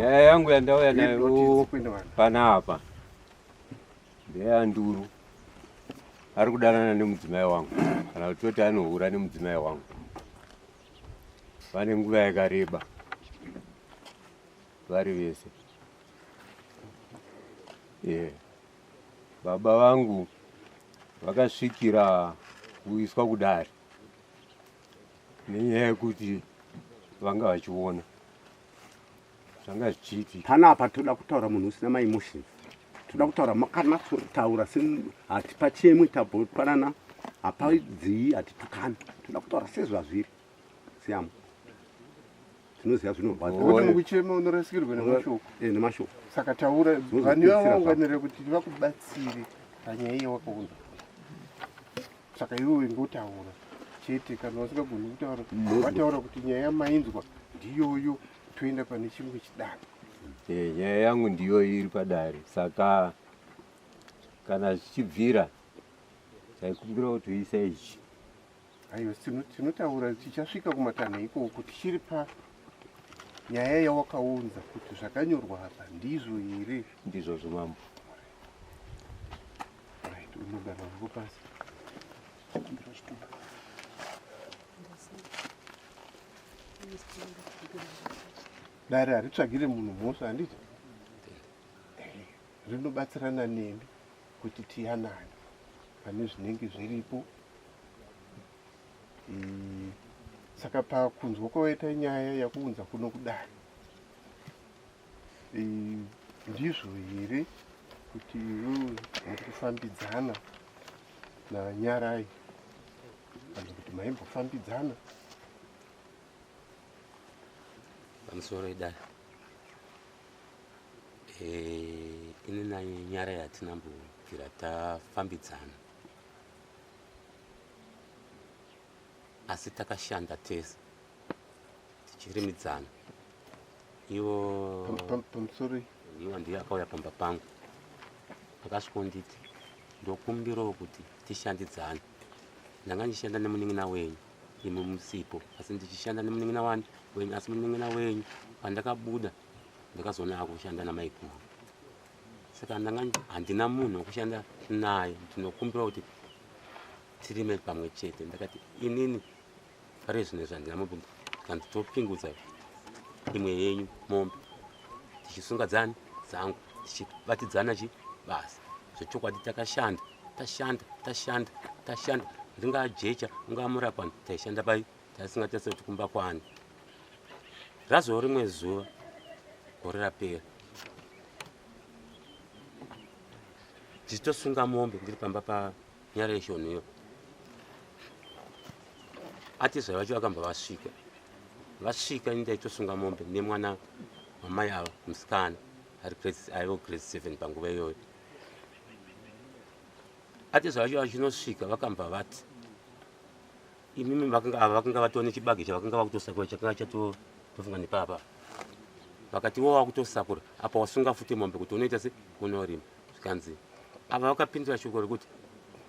Nyaya yangu yandauya nayo panapa ndeyanduru ari kudanana nemudzimai wangu kana kuti toti anohura nemudzimai wangu vane nguva yakareba vari vese yeah. Baba vangu vakasvikira kuiswa kudare nenyaya yekuti vanga vachiona zvanga zvichiitika. Panapa toda kutaura munhu usina maemotions, toda kutaura makanatsotaura hatipachemwi tabhopanana hapadzii hatitukani, toda kutaura sezvazviri siyamo tinoziva zvinorwadza. Kuti mukuchema unorasikirwa nemashoko. Eh, nemashoko. Saka taura vane vaunganira kuti vakubatsire panyaya yawakaunza. Saka iwewe ngotaura chete kana usingagoni kutaura wataura kuti nyaya yamainzwa ndiyoyo toenda pane chimwe chidanho. Eh, nyaya yangu ndiyo iri padare saka kana zvichibvira taikumbira kuti uise ichi Aiwa, tinotaura tichasvika kumatanho ikoko tichiri pa nyaya yawakaunza kuti zvakanyorwa apa ndizvo here? Ndizvozvo mambo. Right, unogara hako pasi. Dare haritsvagire munhu mhosva handiti? Eh, rinobatsirana nemi kuti tiyanane pane zvinenge zviripo. Saka pakunzwa kwawaita nyaya yakuunza kuno kudare ndizvo here kuti iwewe muri kufambidzana naNyarai kana kuti maimbofambidzana? Pamusoro idare eh, ini naNyarai hatina mbobvira tafambidzana asi takashanda tese tichirimidzana ivo pamusoro iwo ndiye akauya pamba pangu akasvikonditi ndokumbirawo kuti tishandidzane ndanga ndichishanda nemunin'ina wenyu imi musipo asi ndichishanda nemunin'ina wani wenyu asi munin'ina wenyu pandakabuda ndakazoona akushanda namaiguru saka ndanga handina munhu wekushanda naye ndinokumbira kuti tirime pamwe chete ndakati inini pari zvino izvi handina mombe kanzi topingudza imwe yenyu mombe tichisunga dzani dzangu tichibatidzana chi basa zvechokwadi takashanda tashanda tashanda tashanda ndingaa jecha ungaa murapani taishanda pai taisingatese kuti kumba kwani razova rimwe zuva gore rapera ndichitosunga mombe ndiri pamba panyareshoni iyo ati zvayo vacho vakambva vasvika vasvika ini ndaitosunga mombe nemwana wamai ava musikana ari aivo grade seven panguva iyoyo ati zvacho vachinosvika vakambva vati imimi vakanga ava vakanga vatova nechibage chavakanga vakutosakura chakanga chatofunga nepapa vakati wo wakutosakura apa wasunga futi mombe kuti unoita se unorima zvikanzi ava vakapindura shoko rekuti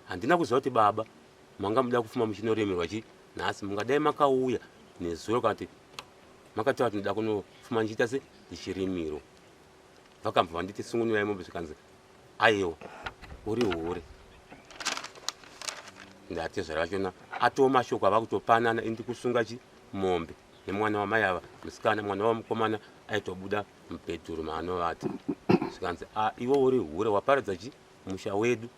handina kuziva kuti baba manga muda kufuma muchinoremerwa chi nhasi mungadai makauya nezuro kana kuti makataura kuti ndoda kunofuma ndichiita se ndichirimiro vakambva vanditi sungunurai mombe zvikanzi aiwa uri hure ndati zvarachona atoo mashoko ava kutopanana indi kusunga chi mombe nemwana wamai ava musikana mwana wamukomana aitobuda mubhedhuru maanovata zvikanzi a iwe uri hure waparadza chi musha wedu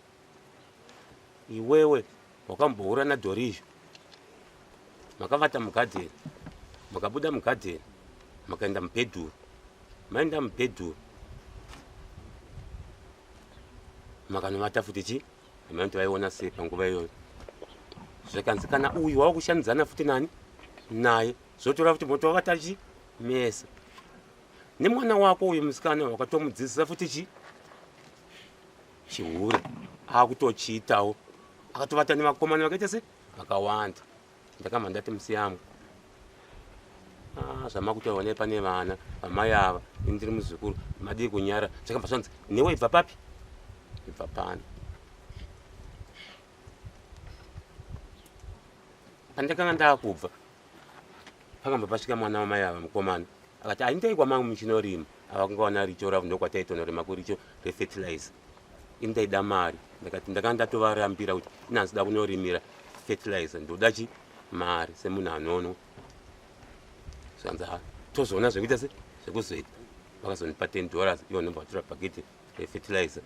iwewe wakambohura nadorizho makavata mugadheni makabuda mugadheni makaenda mubhedhuru maenda mubhedhuru makanovata futi chi amainti vaiona sei panguva iyoyo zvikanzi kana uyu wakushandidzana futi nani naye zvotora futi motovata chi mese nemwana wako uyu musikana wakatomudzidzisa futi chi chihure akutochiitawo akatovata nevakomana vakaita se vakawanda ndakamba ndati musiyamwe ah, zvamakutaurwa nei pane vana vamai ava ini ndiri muzukuru madii kunyara zvakabva zvanzi newe ibva papi ibva pano pandakanga ndakubva pakamba pasvika mwana wamai ava mukomana akati aindei kwamangu muchinorima Avakanga wana richo ravo ndokwataitonorima kuricho refertilizer. Ini ndaida mari, ndakati ndakanga ndatovarambira kuti ini handisida kunorimira fertilizer, ndoda chi mari semunhu anonwa. Zvanzi ha tozoona zvekuita se zvekuzoita. Vakazondipa 10 dollars ivo ndobva vatora bhaketi refertilizer.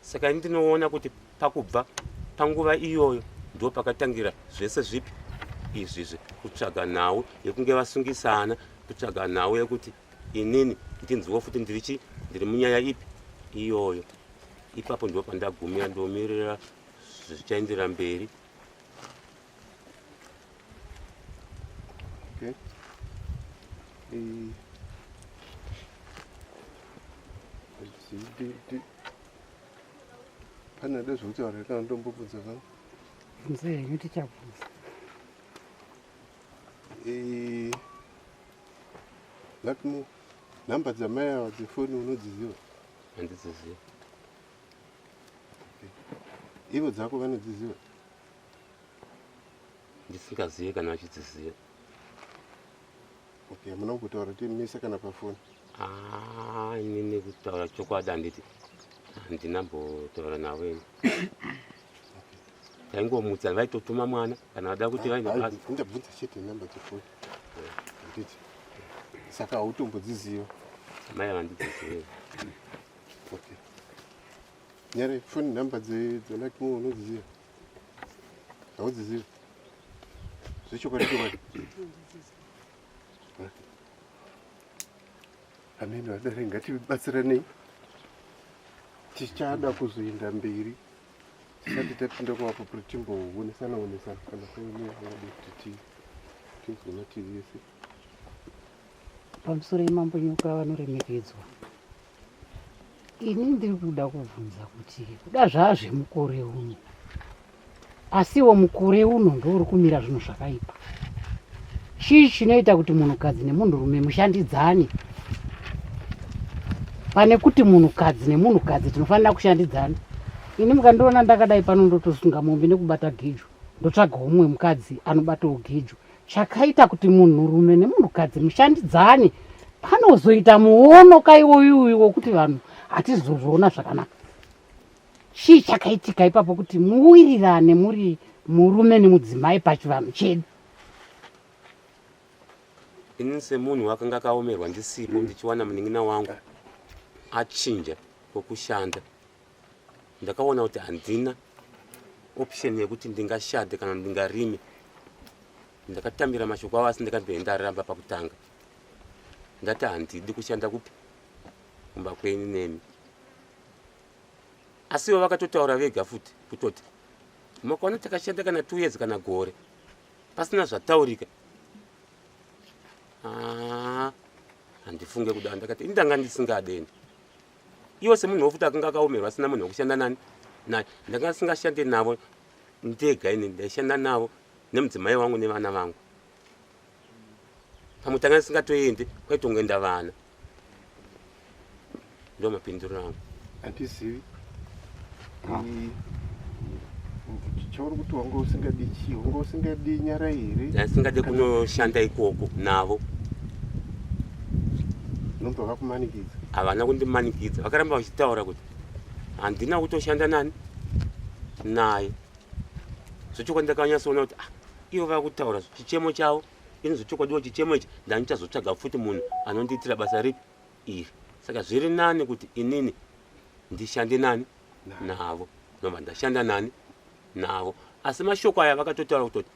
Saka ini ndinoona kuti pakubva panguva iyoyo ndo pakatangira zvese zvipi izvizvi, kutsvaga nhau yekunge vasungisana, kutsvaga nhau yekuti inini ndinzwewo futi ndiri chi ndiri munyaya ipi iyoyo. Ipapo ndo pandagumira, ndomirira zvichaendera mberi. Okay. Pane ada zvekutaura kana ndombobvunza zvangu. Bvunza henyu tichabvunza. Luckmore, nhamba dzamai ava dzefoni unodziziva? Handidziziva. Okay. Ivo dzako vanodziziva? Ndisingazive kana vachidziziva. Okay, hamuna kumbotaura mese kana pafoni? Ah, inini kutaura chokwadi handiti handina mbotaura navo ini. Taingomutsa, vaitotuma mwana kana vada kuti vaine basa. Ndabvunza chete nhamba dzefoni. Handiti. Saka hautombodziziva? Mai vandidziziva. Okay. Nyare, phone number dzeLuckmore unodziziva? Haudzizivi? Zvechokwadi chokwadi? Ameni vadare, ngatibatsiranei. Tichada kuzoenda mberi tisati tapinda kuvapupuri, timboonesana onesana kana paine angade kuti tinzwe mativi ese. Pamusoro yemambo Nyoka vanoremekedzwa, ini ndiri kuda kubvunza kuti kuda zvazvemukore uno, asiwo mukore uno ndouri kumira zvinhu zvakaipa. Chii chinoita kuti munhukadzi nemunhurume mushandidzane pane kuti munhukadzi nemunhukadzi tinofanira kushandidzana? Ini mukandiona ndakadai pano, ndotosunga mombe nekubata gejo, ndotsvagawo mumwe mukadzi anobatawo gejo. Chakaita kuti munhurume nemunhukadzi mushandidzane panozoita muono kaiwoyuyu wokuti vanhu hatizozviona zvakanaka. Chii chakaitika ipapo kuti muwirirane muri murume nemudzimai pachivanhu chedu? Ini semunhu wakanga akaomerwa ndisipo, ndichiwana munin'ina wangu achinja kwokushanda, ndakaona kuti handina option yekuti ndingashande kana ndingarime. Ndakatambira mashoko avo, asi ndakabve ndaramba pakutanga. Ndati handidi kushanda kupi kumba kwenyu nemi. Asi ivo vakatotaura vega futi kutoti makaona takashanda kana 2 years kana gore pasina zvataurika. Ah, handifunge kudaro. Ndakati ini ndanga ndisingadeni. Iwo semunhu wofuti akanga akaomerwa asina munhu wekushanda nani naye, ndanga ndisingashande navo ndega, ini ndaishanda navo nemudzimai wangu nevana vangu. Pamwe tanga ndisingatoendi, kwaitongoenda vana. Ndo mapinduriro angu. Handizivi chauri kuti wanga usingadi chii, wanga usingadi nyara here? Ndisingade kunoshanda ikoko navo. Nobva vakumanikidza? Havana kundimanikidza, vakaramba vachitaura kuti handina kutoshanda nani naye. Zvechokwadi ndakanyatsoona kuti ah, ivo vakutaura chichemo chavo, ini zvechokwadiwo chichemo ichi ndandichazotsvaga futi munhu anondiitira basa ripi iri. Saka zviri nani kuti inini ndishande nani navo, nobva ndashanda nani navo. Asi mashoko aya vakatotaura kutoti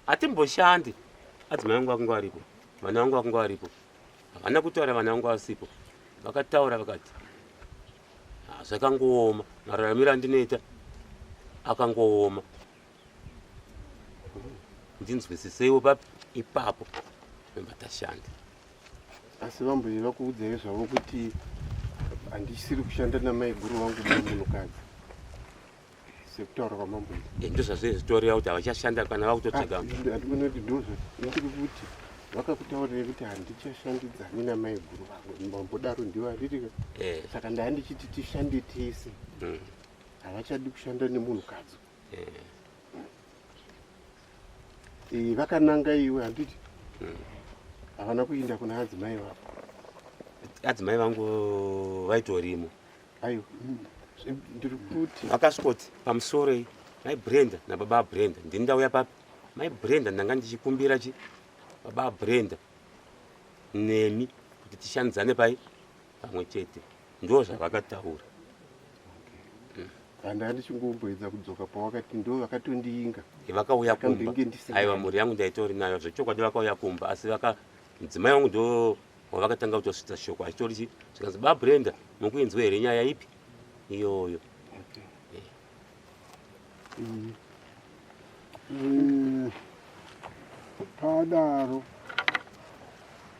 hatimboshandi, adzimai vangu vakanga varipo, vana vangu vakanga varipo. Havana kutaura vana vangu vasipo, vakataura vakati "Ah, zvakangooma, mararamiro andinoita akangooma, ndinzwisiseiwo papi ipapo." Nobva tashanda. Asi vamboye vakuudzai zvavo kuti handisiri kushanda namaiguru vangu munhukadzi sekutaura kwamamboita? Ndozvazviri zvitoreva kuti havachashanda kana vakutotsvaga. Handikuona kuti ndozvo ndiri kuti vakakutaurirai kuti handichashandidzani namaiguru vangu, mambodaro ndivo handitika? Saka ndaa ndichiti tishande tese. Havachadi kushanda nemunhukadzi. Vakananga iwe handiti? Havana kuinda kuna adzimai vako. Adzimai vangu vaitorimo. Aiwa, ndiri kuti vakasvikoti pamusoroi mai Brenda nababa Brenda, ndini ndauya papi mai Brenda, ndanga ndichikumbira chi baba Brenda nemi kuti tishandidzane pai pamwe chete, ndo zvavakataura. Handanga ndichingomboedza kudzoka pawakati ndo vakatondiinga. Vakauya kumba. Ndakambenge ndisina- Aiwa, mhuri yangu ndaitori nayo zvechokwadi. Vakauya kumba, asi vaka mudzimai wangu ndo wavakatanga kutosvitsa shoko achitori chi zvikanzi, ba Brenda, mukuinzwa here nyaya ipi iyoyo? Padaro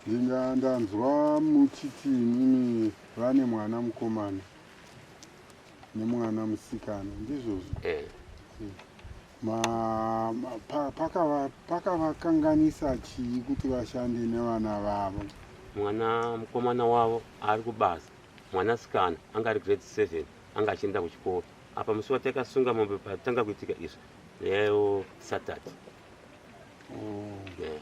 ndanzwa muchiti imimi vane mwana mukomana nemwana musikana, ndizvozvo? Eh. Pakavakanganisa chii kuti vashande nevana vavo? Mwana mukomana wavo ari kubasa, mwanasikana anga ari grade 7, anga achienda kuchikoro. Apa musi watakasunga mombe patanga kuitika izvi yaiwo Saturday. Oh. Eh.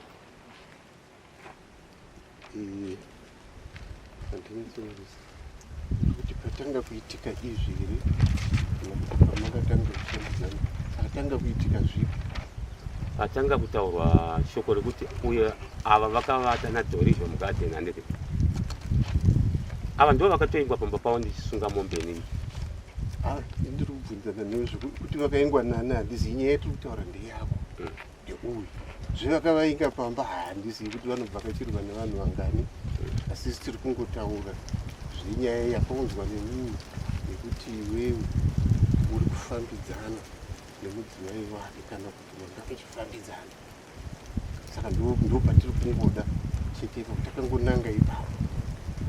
Handinzorisa kuti patanga kuitika izvi here kana kuti pamakatanga kushandidzana. Pakatanga kuitika zvipi? Patanga kutaurwa shoko rekuti uye ava vakavata nadhorizho mugadheni, handiti? Ava ndo vakatoingwa pamba pavo ndichisunga mombe inini. Ah, ndiri kubvunzana newe zvekuti vakaingwa nani handizivi. Nyaya yatiri kutaura ndeyako ndeuyu. Zvevakavainga pamba handizivi kuti vanobvakachirwa nevanhu vangani, asi isi tiri kungotaura zvenyaya yakaunzwa nemumwe yekuti iwewe uri kufambidzana nemudzimai wake kana kuti manga muchifambidzana. Saka ndo patiri kungoda chete ipapo, takangonanga ipapo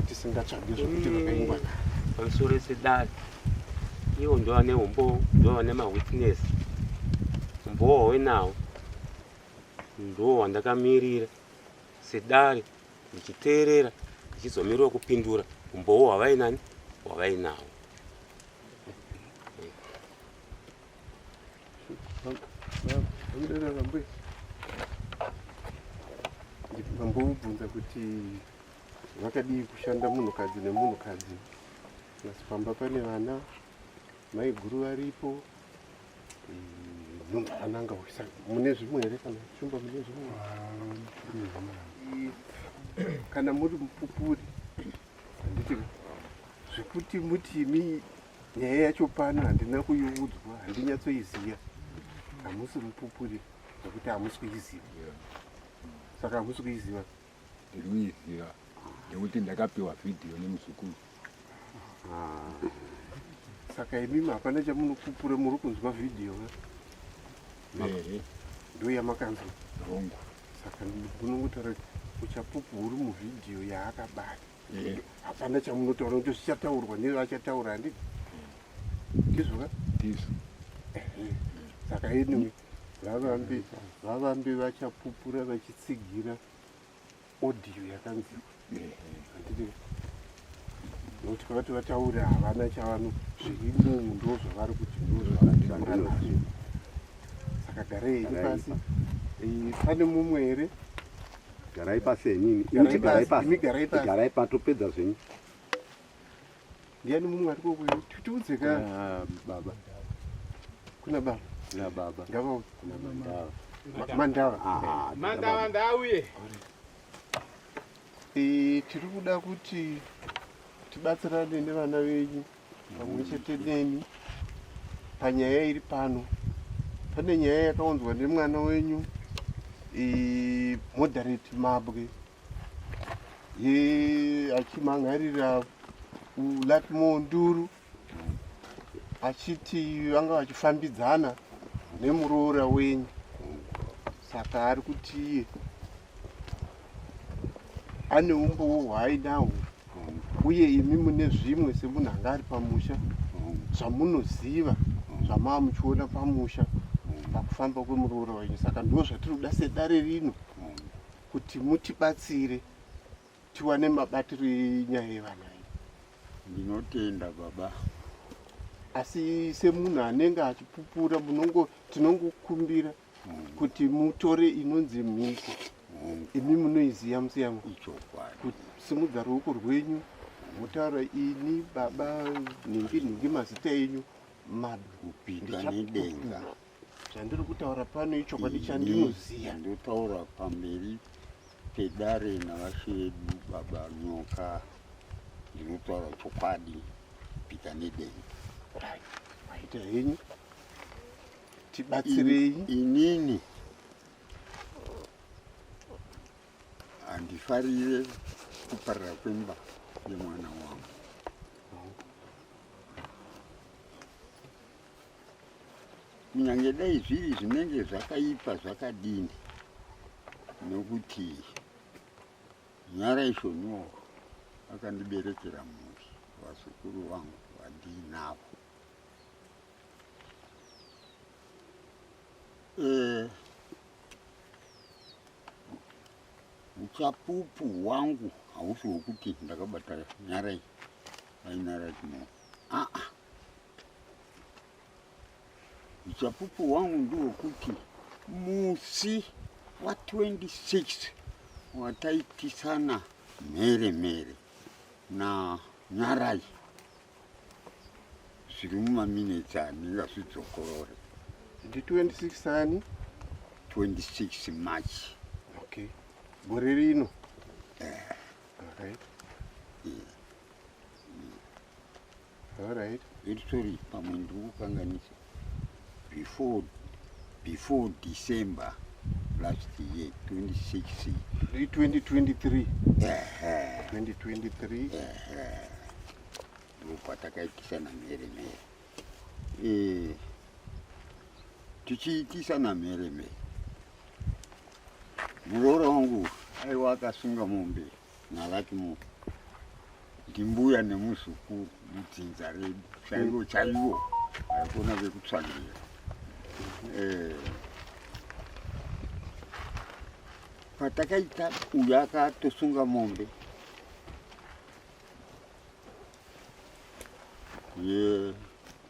tisingatsvage zvekuti vakaingwa nani. Pamusoro sedare, ivo ndo vane umbowo, ndo vane mawitness. Umbowo hwawenawo ndo wandakamirira sedare ndichiteerera, ndichizomirira kupindura umbowo hwavainani hwavainawo. Vamudera vambuya, vambobvunza kuti vakadii kushanda munhukadzi nemunhukadzi, asi pamba pane vana, maiguru varipo. Nhumba ananga uisa mune zvimwe here kana shumba mune zvimwe? Kana muri mupupuri, handiti zvekuti muti imi nyaya yacho pano handina kuiudzwa, handinyatsoiziva, hamusi mupupuri nekuti hamusi kuiziva. Saka hamusi kuiziva. Ndiri kuiziva nekuti ndakapiwa vhidhiyo nemuzukuru. Saka imimi hapana chamunopupura, muri kunzwa vhidhiyo ka? Ehe. Ndo yamakanzwa? Rongo. Saka munongotaura kuti uchapupu huri muvhidhiyo yaakabata. Ehe. Hapana chamunotaura kuti zvichataurwa nevachataura, handiti ndizvo ka? Ndizvo. Saka anyway, vavambi vachapupura vachitsigira audio yakanziwa, handiti? Nokuti pavati vataure havana chavano zviri mumu, ndo zvavari kuti ndo zvavanopupura nazvo. Saka garai henyu Garai. pasi. Pane mumwe here? Garai pasi henini. Garai Imi garai pasi, pasi. imi garai pasi. Garai pasi, topedza zvenyu. Ndiani mumwe ari kokuyo? Tiudze ka. Ah, baba. Kuna baba. Kuna baba. Ngavauye. Kuna Mandava. Mandava. Ah, Mandava ndauye. Tiri kuda kuti tibatsirane nevana venyu pamwe chete nemi panyaya iri pano. Pane nyaya yakaunzwa nemwana wenyu, Moderate Mabwe, ye achimhan'arira Luckmore Nduru achiti vanga vachifambidzana nemuroora wenyu. Saka ari kuti iye ane umbowo hwaainahwo, uye imi mune zvimwe semunhu anga ari pamusha zvamunoziva zvamaa muchiona pamusha pakufamba kwemuroora wenyu. Saka ndo zvatiri kuda sedare rino kuti mutibatsire tiwane mabatiro enyaya yevana iyi. Ndinotenda baba. Asi semunhu anenge achipupura, munongo tinongokumbira kuti mutore inonzi mhiko. Imi munoiziva musiyamo. Ichokwadi. Simudza ruoko rwenyu motaura ini baba nhingi nhingi mazita enyu madu. Kupika nedenga. Zvandiri kutaura pano ichokwadi chandinoziva. Ndotaura pamberi pedare navashe vedu baba Nyoka ndinotaura chokwadi pika nedenga. Right. Maita henyu. Tibatsirei. Inini Handifarire kuparara kwemba yemwana wangu. Kunyange dai zviri zvinenge zvakaipa zvakadini, nokuti Nyarai Shoniwo akandiberekera mhuri, vazukuru vangu vandiinavo. Eh, Uchapupu hwangu hausi hwekuti ndakabata nyarai vainyarai kuno aa uchapupu hwangu ndihwekuti musi wa 26 wataitisana mhere mhere na nyarai zviri mumaminetsi handingazvidzokorore. Ndi 26 ani? 26 March. Okay. Gore rino. Eh. All right. Yeah. All right. Very sorry, pamwe ndiri kukanganisa. Before before December last year 26 Ndi 2023. Ehe. 2023. Ehe. Ndopatakaitisa namhere mhere. Eh, tichiitisa namhere mhere. Muroora wangu aiwa akasunga mombe naLuckmore. Ndimbuya nemuzukuru mudzinza redu chaivo chaivo haikona vekutsvangira. Eh, patakaita uyu akatosunga mombe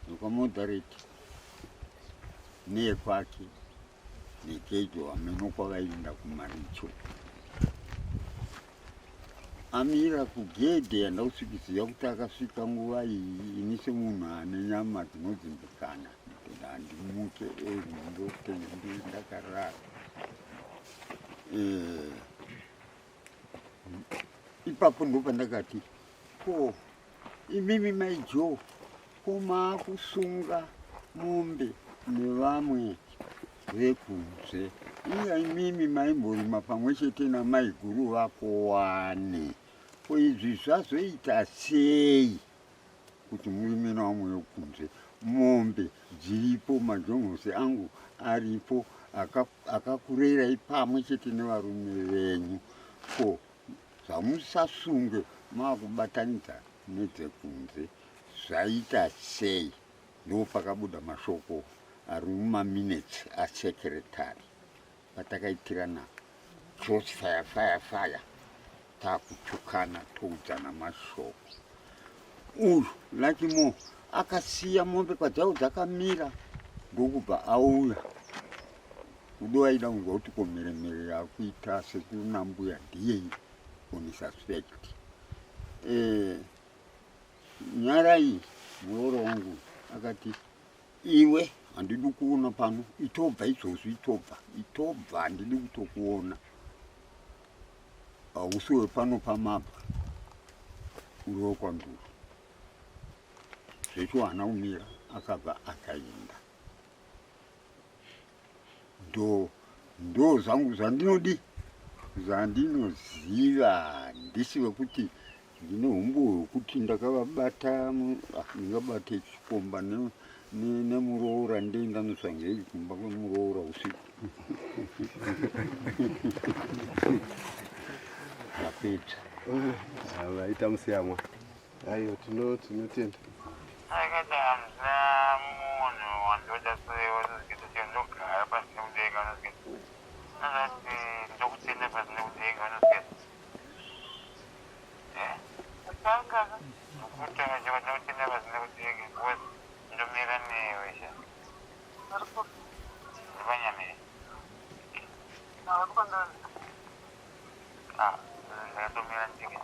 yekwamodareti neyekwake negejo hameno kwavaienda kumaricho amira kugedhe yandausikiziva kuti akasvika nguva iyi ini semunhu ane nyama dzinodzimbikana handimuke ndotenge ndakarara eh, ipapo ndopandakati ko imimi mai Joe ko maakusunga mombe nevamwe vekunze iya imimi maimborima pamwe chete namaiguru vako wani ko izvi zvazoita sei kuti murime nevamwe vekunze mombe dziripo majongosi angu aripo akakurerai pamwe chete nevarume venyu ko zvamusasunge makubatanidza nedzekunze zvaita sei ndopakabuda mashoko ari mumaminutes asecretary patakaitirana cross fire fire fire takutukana toudzana mashoko uyu Luckmore akasiya mombe kwadzavo dzakamira ndokubva auya kudo aida kunzwa kuti ko mheremhere yakuita sekuru nambuya ndiyei on suspect eh, nyarai muroora wangu akati iwe handidi kuona pano itobva izvozvi itobva itobva handidi kutokuona hausi wepano pamabva uri wekwanduru zvecho haana kumira akabva akaenda ndo ndo zvangu zvandinodi zvandinoziva handisi wekuti ndine humbuwo hwekuti ndakavabata ah, ndingabate chikomba nemuroora ndoenda notsvangei kumba kwemuroora usiku ndapedza ah, vaita musiyamwa Aiwa tino tinotenda. Akati handina munhu wandoda sewe unozviti ndogara pasi nekudenga unozviti unozvati ndokutenda pasi nekudenga unozviti eh kutanga kutanga chako ndokutenda pasi nekudenga because ndomira newe sha ndipanyamira ah ndakatomira ndega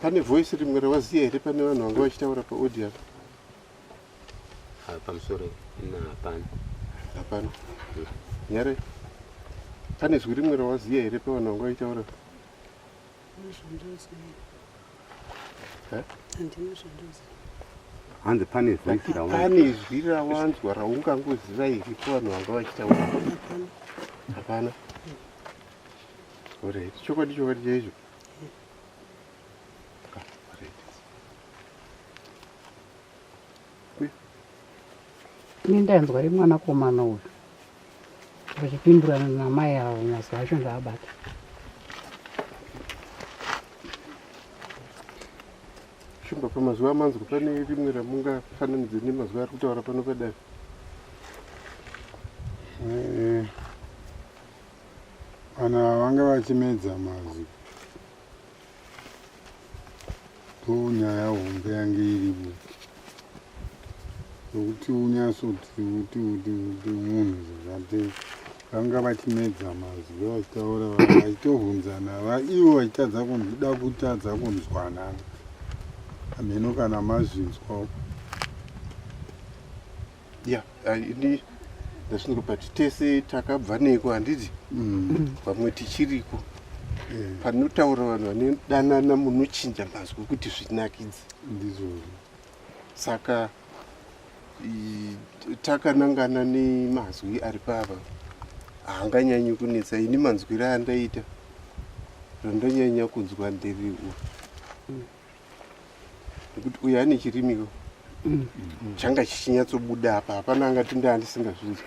Pane voice rimwe rawaziya here pane vanhu vanga vachitaura paaudio apa? Ah, pamusoro ina hapana. Hapana. Nyare. Pane zwi rimwe rawaziya here pavanhu vanga vachitaura? Handina zvandoziva. Hanzi pane voice rawanzwa. Pane zwi rawanzwa raungangoziva here pavanhu vanga vachitaura? Hapana. Hapana. Alright. Chokwadi chokwadi chaizvo. Ini ndanzwa remwanakomana uyu vachipindurana namai avo mazwi acho ndaabata. Shumba, pamazuva amanzwa pane rimwe ramungafananidze nemazuva ari kutaura pano padare? Vanhu ava vanga vachimedza mazwi. Ndonyaya hombe yange iripo. Nokuti unyatsoti uti uti uti munhu zvakati vanga vachimedza mazwi vachitaura vachitovhunzana ivo vachitadza kuda kutadza kunzwanana. Hameno kana mazvinzwa. Ya, ini ndazvinzwa but tese takabva neko handiti? Vamwe tichiriko. Panotaura vanhu vanodanana munochinja mazwi kuti zvinakidze. Ndizvozvo. Saka takanangana nemazwi ari pava haanganyanyi kunetsa. Ini manzwiro andaita randanyanya kunzwa nderiu nekuti uyu ane chirimiko changa chichinyatsobuda apa, hapana angati ndaandisingazvinzwi.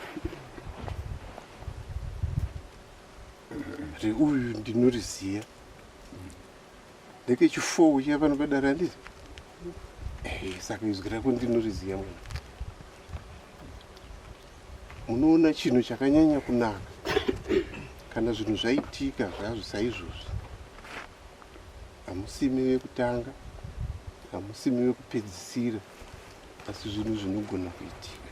Reuyu ndinoriziya ndekechifoo chiya pano padare handiti? Saka izwi rako ndinoriziya mwana. Munoona chinhu chakanyanya kunaka kana zvinhu zvaitika zvazvo saizvozvi, hamusimi vekutanga, hamusimi vekupedzisira, asi zvinhu zvinogona kuitika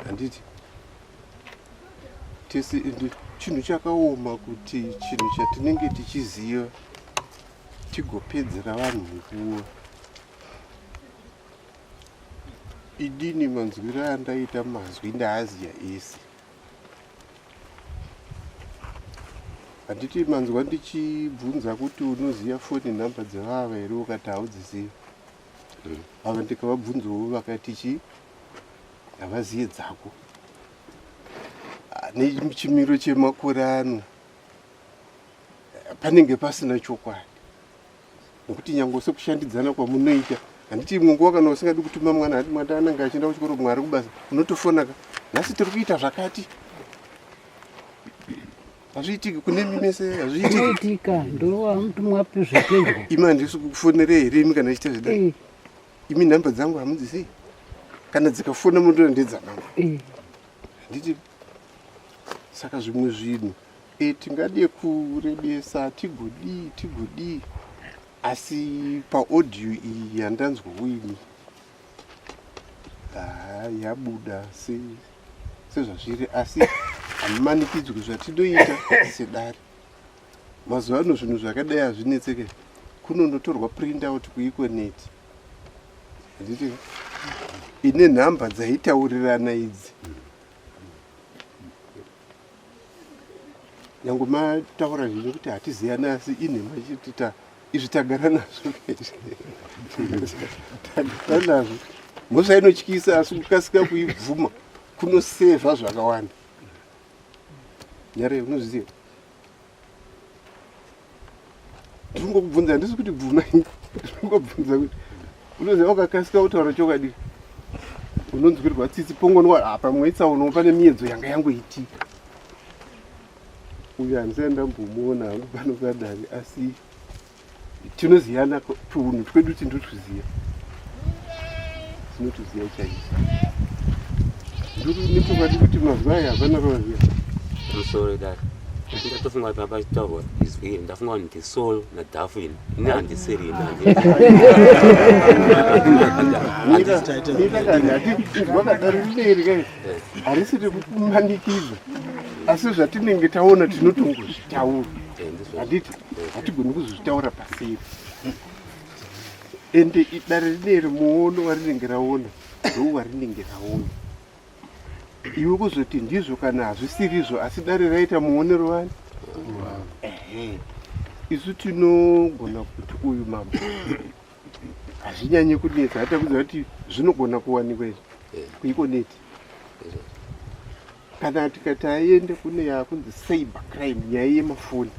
handiti? Tese chinhu chakaoma kuti chinhu chatinenge tichiziva tigopedzera vanhu nguva. Idini manzwiro andaita mazwi ndaaziya ese handiti? Manzwa ndichibvunza kuti unoziva foni nhamba dzevava here, ukati haudzizivi. Ava ndikavabvunzawo vakati chii, havaziye dzako. Nechimiro chemakore ano panenge pasina chokwadi, nekuti nyange sekushandidzana kwamunoita handiti, imwe nguva kana usingadi kutuma mwana, hati mwana anenge achienda kuchikoro, mwari kubasa, unotofonaka, nhasi tiri kuita zvakati. Hazviitiki kune imi mese? Hazviitiki? Zvinoitika, ndowamutumwapi zvepedyo. Imi handisi kukufonerei here imi kana ichiita zvedai? Imi nhamba dzangu hamudzisei? Kana dzikafona munotora ndedzamama handiti? Saka zvimwe zvinhu tingade kurebesa tigodii tigodii, asi paaudio iyi yandanzwa uini, haa, yabuda sezvazviri, asi hamumanikidzwi. Zvatinoita sedare mazuva ano, zvinhu zvakadai hazvinetseke, kunondotorwa print out kuEconet handiti, ine nhamba dzaitaurirana idzi. Nyange mataura zvinhu kuti hatiziyani, asi inhema chiti ta izvi tagara nazvo, tagara nazvo. Mhosva inotyisa, asi kukasika kuibvuma kunosevha zvakawanda. Nyare, unozviziva, ndiri handisi kuti bvuma, ndiri kuti unoziva ukakasika kutaura chokwadi unonzwirwa tsitsi pongonwa apa mweitsauno pane miedzo yanga yangoitika. Uyu handisai ndambomuona hangu pano padare, asi tinoziyana tunhu twedu, tinotuziya, tinotuziya chaizvo. Ndiri nechokwadi kuti mazuva aya hapana pavaziya. Pamusoro dare, ndatofunga kuti pachitaurwa izwi iri, ndafunga kuti ndisolo nadhafu. Ini ini handisiri ini. Wakadaro rineri kai, harisi rekukumanikidza, asi zvatinenge taona tinotongozvitaura handiti? Hatigoni kuzozvitaura paseri. Ende dare rineri muono warinenge raona ndo warinenge raona. Iwe kuzoti ndizvo kana hazvisirizvo, asi dare raita muonero wani. Ehe, isu tinogona kuti uyu mambo hazvinyanyi kunetsa, hatakuziva kuti zvinogona kuwanikwa izvi kuEconet, kana tikati aende kune yakunzi cyber crime, nyaya yemafoni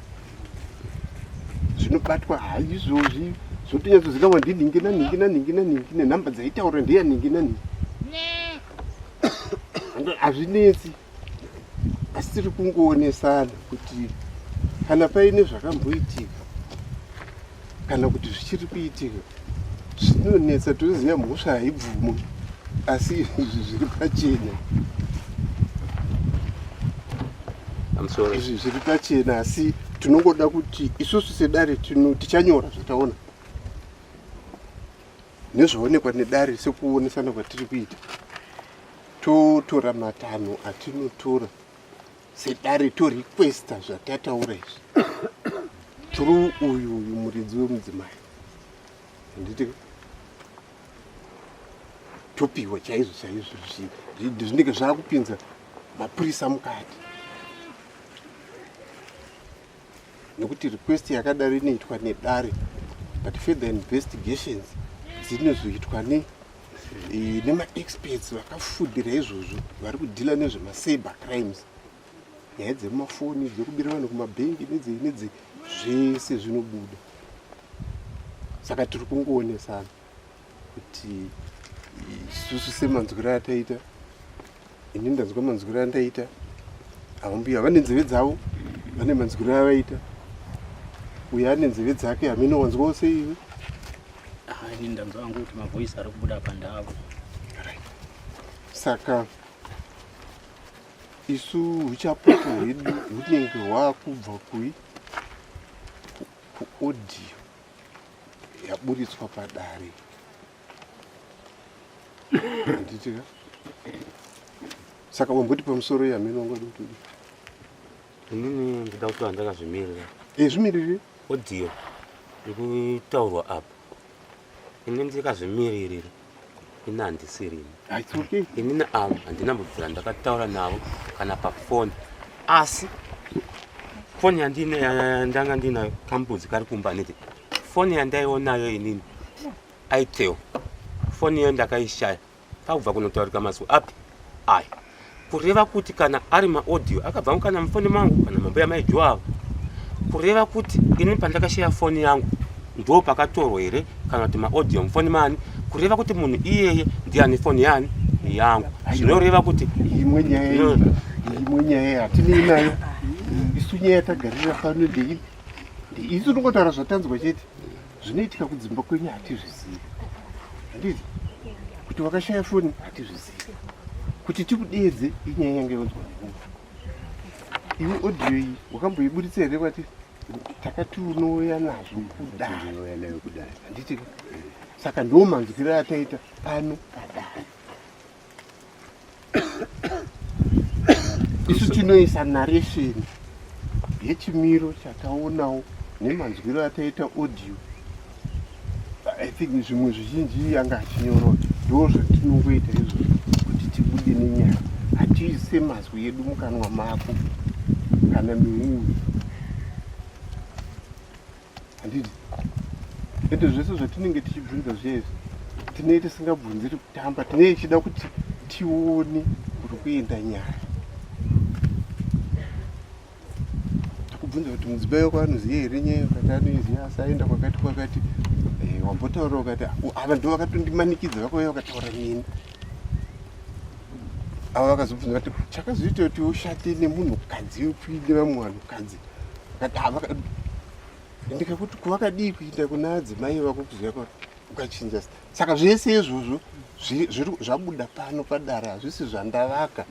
zvinobatwa haizvozvi, zvotonyatsozikanwa ndinhingi nanhingi nanhingi nanhingi, nenhamba dzaitaura ndeyanhingi nanhingi. Hazvinetsi, asi tiri kungoonesana kuti kana paine zvakamboitika kana kuti zvichiri kuitika zvinonetsa. Toziva mhosva haibvumwi, asi izvi zviri pachena. Pamusoro. Izvi zviri pachena, asi tinongoda kuti isusu sedare tichanyora zvataona nezvaonekwa nedare sekuonesana kwatiri kuita, totora matanho atinotora sedare, torequesta zvatataura izvi. Through uyu uyu muridzi wemudzimai. Handiti topiwa chaizvo chaizvo zvinenge zvakupinza mapurisa mukati nekuti request yakadaro inoitwa nedare but further investigations dzinozoitwa ne eh, nemaexperts vakafundira izvozvo vari kudhila nezvemacyber crimes nyaya dzemumafoni dzekubira vanhu kumabhengi nedzei nedzei zvese zvinobuda saka tiri kungoonesana kuti isusu semanzwiro ataita ini ndanzwa manzwiro andaita avo mbuya vane nzeve dzavo vane manzwiro avaita uyo ane nzeve dzake hameno wanzwawo sei iwe ah, ini ndanzwa hangu kuti mavoice ari kubuda apa ndavo saka isu uchapupu hwedu hunenge hwakubva kui kuaudio yaburitswa padare handitika saka wamboti pamusoro yamene wangadi kuti inini ndida kutaura ndakazvimirira e zvimirire audio ikutaurwa apa ini ndikazvimiririra ini handisirini inini avo handina mbobvira ndakataura navo kana pafoni asi foni yandanga ndinayo kambudzi kari kumba niti foni yandaionayo inini aitel foni iyo ndakaishaya pakubva kunotaurika mazwi api aya kureva kuti kana ari maaudio akabva kana mufoni mangu kana mambuya maijo avo kureva kuti ini pandakashaya foni yangu ndo pakatorwa here kana kuti maaudio mufoni mani kureva kuti munhu iyeye ndiye ane foni yani yangu zvinoreva kuti imwe nyaya imwe nyaya hatinei nayo isu nyaya tagarira pano ndeipi isu tinongotaura zvatanzwa chete zvinoitika kudzimba kwenyu hatizvizivi handiti kuti wakashaya foni hatizvizivi kuti tikudeedze inyaya yange yonzwa nemunhu iwe audio iyi wakamboiburitsa here kwati takati unouya nazvo kudai handiti saka ndo manzwiro ataita pano padare isu tinoisa narration yechimiro chataonawo nemanzwiro ataita audio i think zvimwe zvizhinji yanga achinyorwa ndo zvatinongoita izvozvo kuti tibude nenyaya hatiise mazwi edu mukanwa mako kana miuyu handiti ende zvese zvatinenge tichibvunza zviya izvi tinee tisingabvunziri kutamba tinee tichida kuti tione kuri kuenda nyaya takubvunza kuti mudzimai wako anoziva here nyaya ukati anoiziva asi aenda kwakati kwakati eh, wambotaura ukati ava ndo vakatondimanikidza vakauya vakataura neni ava vakazobvunza vati chakazoita kuti ushate nemunhukadzi wekuine vamwe vanhukadzi ndikakuti kuvakadii kuita kuna adzimai vako kuziva kwa ukachinja saka zvese izvozvo zvabuda pano padare hazvisi zvandavaka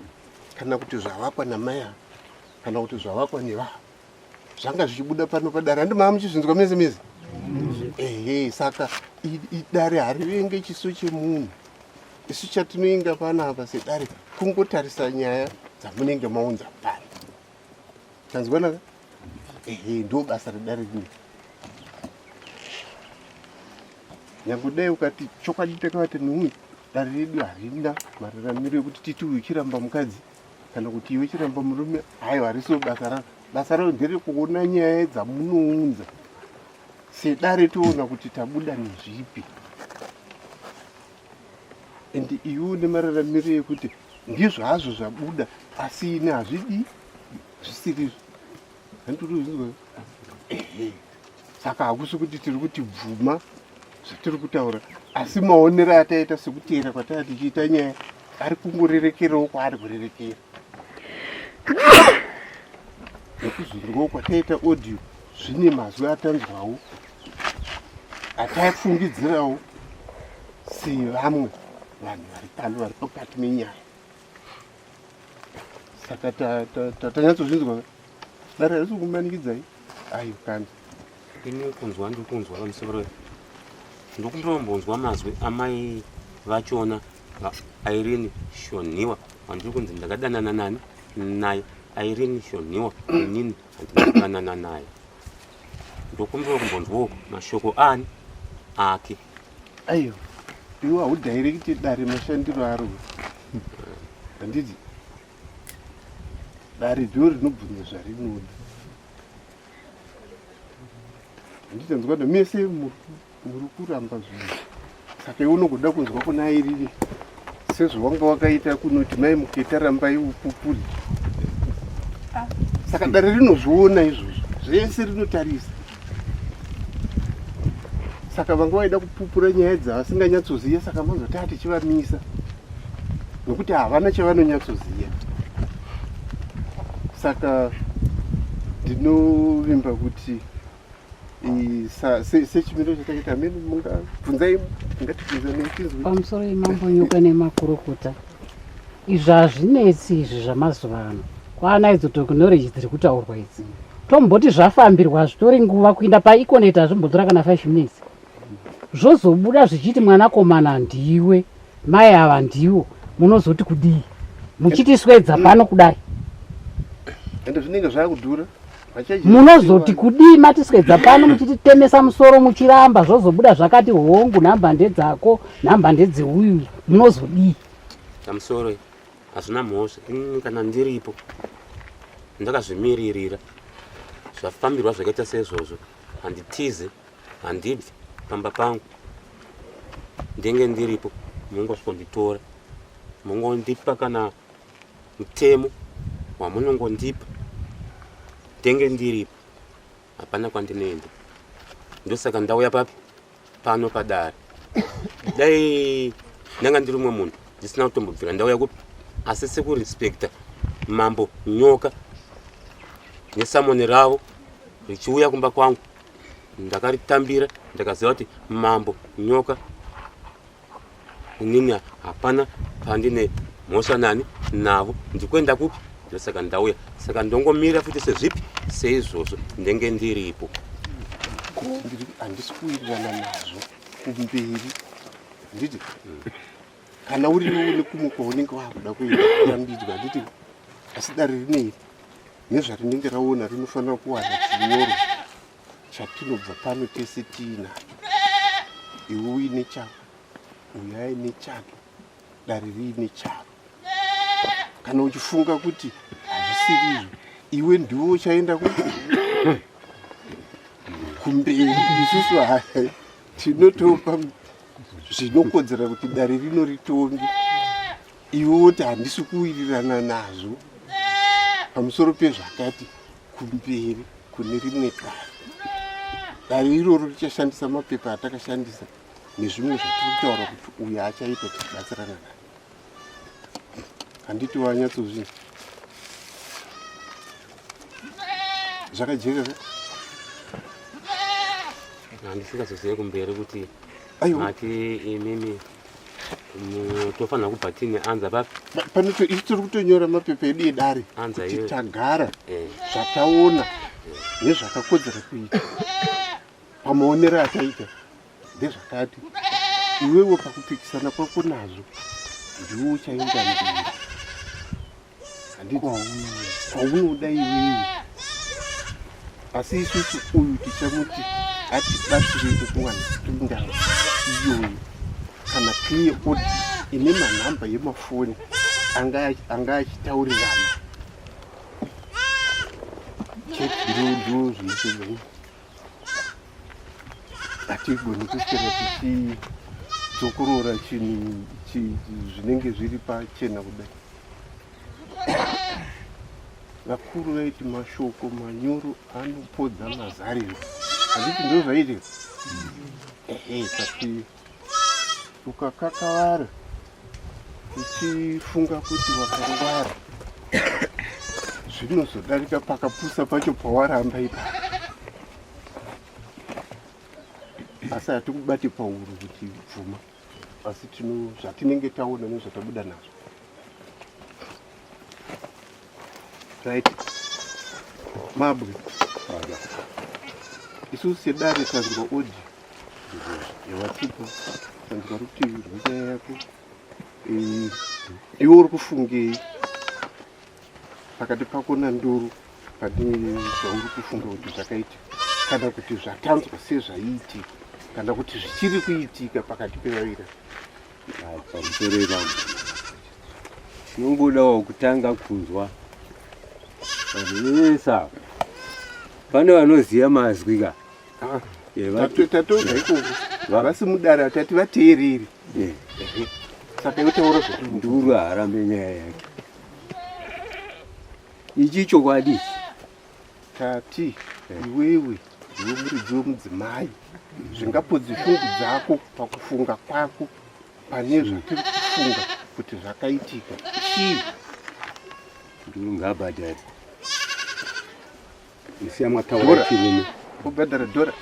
kana kuti zvavakwa namai ava kana kuti zvavakwa nevava zvanga zvichibuda pano padare handi maa muchizvinzwa mese mese ehe saka dare harivenge chiso chemunhu isu chatinoinga panapa sedare kungotarisa nyaya dzamunenge maunza pano Tanzwanaka? Ehe, ndo basa redare rino. Nyange dai ukati chokwadi takavati neuyu dare redu harina mararamiro ekuti titi uyu chiramba mukadzi kana kuti iwe chiramba murume haiwa harisiwo basa raro. Basa raro nderekuona nyaya dzamunounza sedare toona kuti tabuda nezvipi. And iwe une mararamiro ekuti ndizvo hazvo zvabuda asi ini hazvidii zvisirizvo handiri ehe saka hakusi kuti tiri kuti bvuma zvatiri kutaura asi maonero ataita sekuteera kwataa tichiita nyaya ari kungorerekerawo kwaari kurerekera nekuzonzwawo kwataita audio zvine mazwi atanzwawo atafungidzirawo sevamwe vanhu vari pano vari pakati menyaya saka tanyatsozvinzwa dare harisi kumanikidzai ayo kana ini kunzwa ndiri kunzwa pamusoro ndokumbombonzwa mazwi amai vachona Irene Shonhiwa wandiri kunzi ndakadanana nani naye Irene Shonhiwa inini handina kudanana naye. Ndokumbira kumbonzwawo mashoko ani ake. Aiwa, iwe haudhairekiti dare mashandiro aro. Handiti dare ndiro rinobvunza zvarinoda. Handiti anzwa kuti mese muri kuramba zvinhu. Saka iwe unogoda kunzwa kuna iriri sezvawanga wakaita kunoti mai muketa rambai upupuri. Saka dare rinozviona izvozvo zvese rinotarisa. Saka vanga vaida kupupura nyaya dzavasinganyatsoziva saka manzwa taa tichivamisa nokuti havana chavanonyatsoziva. Saka ndinovimba kuti sechimiro chatakaita amene mungabvunzai ngatibvunzanei tinzwe. Pamusoro yemambo nyoka nemakurukota izvi hazvinetsi izvi zvamazuva ano kwaana idzo technology dziri kutaurwa idzi tomboti zvafambirwa zvitori nguva kuinda paeconet hazvimbotora kana 5 minutes zvozobuda zvichiti mwanakomana ndiwe mai ava ndiwo munozoti kudii muchitiswedza pano kudai ende zvinenge zvakudhura munozoti kudii matiswedza pano muchititemesa musoro muchiramba zvozobuda zvakati hongu nhamba ndedzako nhamba ndedzeuyu munozodii pamusoro hazvina mhosva inini kana ndiripo ndakazvimiririra zvafambirwa zvakaita seizvozvo handitize handibvi pamba pangu ndenge ndiripo mungosvikonditora mungondipa kana mutemo wamunongondipa ndenge ndiripo hapana kwandinoenda ndosaka ndauya papi pano padare dai ndanga ndiri umwe munhu ndisina kutombobvira ndauya kupi asi sekurespecta mambo nyoka nesamoni ravo richiuya kumba kwangu ndakaritambira ndakaziva kuti mambo nyoka inini hapana pandine mhosva nani navo ndikuenda kupi ndosaka ndauya saka ndongomira futi sezvipi seizvozvo ndenge ndiripo handisi kuwirirana nazvo kumberi handiti kana uriwo nekumwe kwaunenge wakuda kuenda kurambidzwa handiti asi dare rinei nezvarinenge raona rinofanira kuwana chinyoro chatinobva pano tese tiinacho iwe uine chako uyo aine chake dare riine charo kana uchifunga kuti hazvisiri izvo iwe ndiwe uchaenda kumberi isusu hai tinotopa zvinokodzera kuti dare rino ritonge iwe woti handisi kuwirirana nazvo pamusoro pezvakati kumberi kune rimwe dare dare iroro richashandisa mapepa atakashandisa nezvimwe zvatiri kutaura kuti uyo achaita tichibatsirana naye handiti wanyatsozvinzwa zvakajeka ka handisingazozive kumberi kuti mati imimi tofanira kubva tiine anza papi panoto isu tiri kutonyora mapepa edu edare kuti tagara eh. zvataona eh. nezvakakodzera kuita pamaonero ataita ndezvakati iwewe pakupikisana kwako nazvo ndiwe uchaenda mberi handiti kwaunoda iwewe asi isusu uyu tichamuti atibatsire kuwana tundau iyoyo kana clear audio ine manhamba yemafoni anga achitaurirana chete ndo zvinotoa hatigoni kuswera tichidzokorora chinhu zvinenge zviri pachena kudai vakuru vaiti mashoko manyoro anopodza mazariro handiti ndo zvaitika ehe tapi ukakakavara uchifunga kuti wakangwara zvinozodarika pakapusa pacho pawaramba ipapo asi hatikubati pauro kuti bvuma asi tino zvatinenge taona nezvatabuda nazvo right mabwe isusu sedare tanzwa audio yawatipa tanzwa rutivi rwenyaya yako eh, iwe uri kufungei pakati pako nanduru pane zvauri kufunga kuti zvakaita? kana kuti zvatanzwa sezvaiitika kana kuti zvichiri kuitika pakati pevaviri pamusoro ipapo tinongodawo kutanga kunzwa vanhu vese ava pane vanoziva mazwi ka ah, tatoga ikoko vasi mudare tati vateereri saka yotaura zvnduru haarambe nyaya yake ichi chokwadi ichi Tati iwewe ndiwe muridzi wemudzimai zvingapodze shungu dzako pakufunga kwako pane zvatiri kufunga kuti zvakaitika chii? Nduru ngaabhadhare. Isiya mwataura chirume. Obhadhara dhora,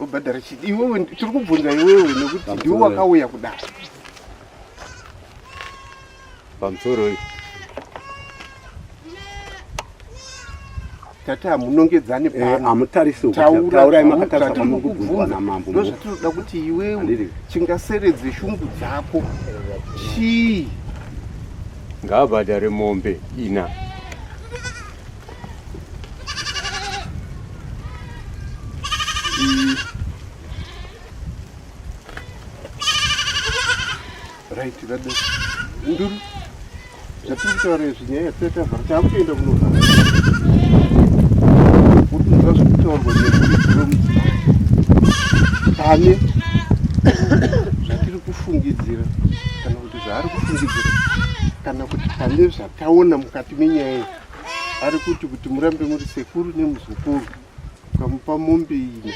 obhadhara chii? Iwewe tiri kubvunza iwewe nekuti ndiwe wakauya kudai. Pamusoro Tati hamunongedzani eh, pano. Hamutarisi Taura taurai makatarisa zvatiri pamuri kubvunzwa kukubvunza. namambo. Ndozvatinoda kuti iwewe Handiti. chingaseredze shungu dzako chii? Ngaabhadhare mombe ina. Right, vada. Nduru. Zvatiri kutaura izvi nyaya yatisati tavhara takutoenda kunovhara. Wotinzwa zviri kutaurwa nemuridzi wemudzimai. Pane zvatiri kufungidzira kana kuti zvaari kufungidzira kana kuti pane zvataona mukati menyaya iyi. Ari kuti kuti murambe muri sekuru nemuzukuru ukamupa mombe ine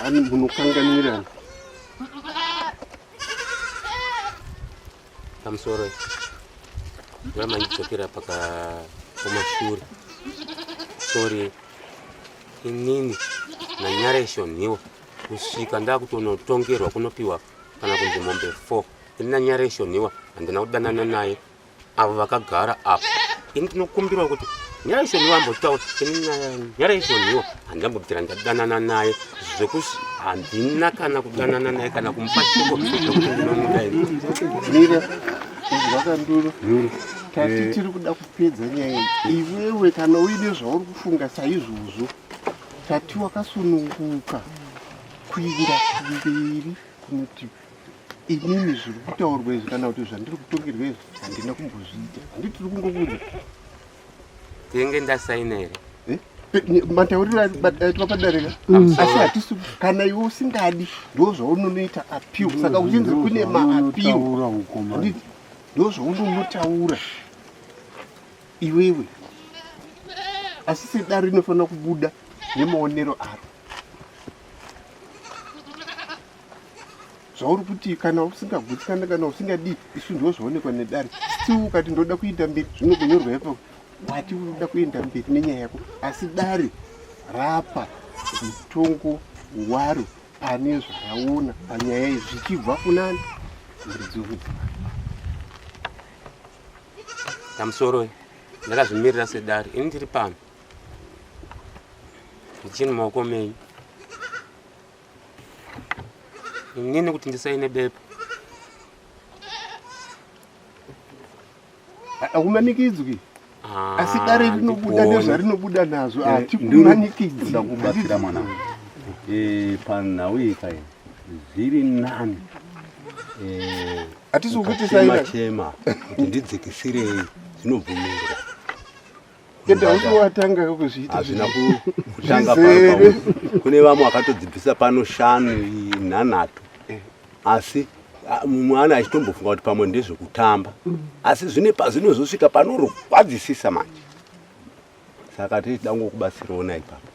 ani munokanganwirana. Pamusoro ndoramba ndichidzokera paka kumashure. Sorry inini naNyarai Shonhiwa kusvika ndakutonotongerwa kunopiwa kana kunzi mombe 4 ini naNyarai Shonhiwa handina kudanana naye avo vakagara apo ini tinokumbirwa kuti nyaya ishoniwa ambotaura ini nyaya ishoniwa handambobvira ndadanana naye zvekuti handina kana kudanana naye kana kumupa shoko rekuti ndinomuda ini mira zvakanduro tati eh. tiri kuda kupedza nyaya iyi iwewe kana uine zvauri kufunga saizvozvo tati wakasununguka kuinda kumberi kunoti inini zviri kutaurwa izvi kana kuti zvandiri kutongerwa izvi handina kumbozviita handiti tiri kungokuudza tenge ndasaina here eh? matauriro aitwa padarika asi hatisi kana iwe usingadi ndo zvaunonoita appeal saka uchinzi kune maappeal handiti ndo zvaunonotaura iwewe asi sedare rinofanira kubuda nemaonero aro zvauri kuti kana usingagutsikana kana usingadii isu ndo zvaonekwa nedare still ukati ndoda kuenda mberi zvinokunyorwa ipapo wati unoda kuenda mberi nenyaya yako asi dare rapa mutongo waro pane zvaraona panyaya iyi zvichibva kunani muridzi wemudzimai pamusoro ndakazvimirira sedare ini ndiri pano ndichini maoko menyu inini kuti ndisaine bepa haumanikidzwi Ah, asi dare rinobuda handiboni. nezvarinobuda nazvo Eh, hatikumanikidzi Ndoda kubatsira mwana Eh, panhau iyi kai zviri nani Eh, Hatisi kukuti ukachema saina. chema kuti ndidzikisirei zvinobvumirwa Enda usi watanga kuzviita hazvina kutanga kutanga pano kune vamwe vakatodzibvisa pano shanu nhanhatu eh. asi mwana achitombofunga kuti pamwe ndezvekutamba mm. asi zvine pazvinozosvika panorwadzisisa manje saka tichida ngokubatsiraona ipapo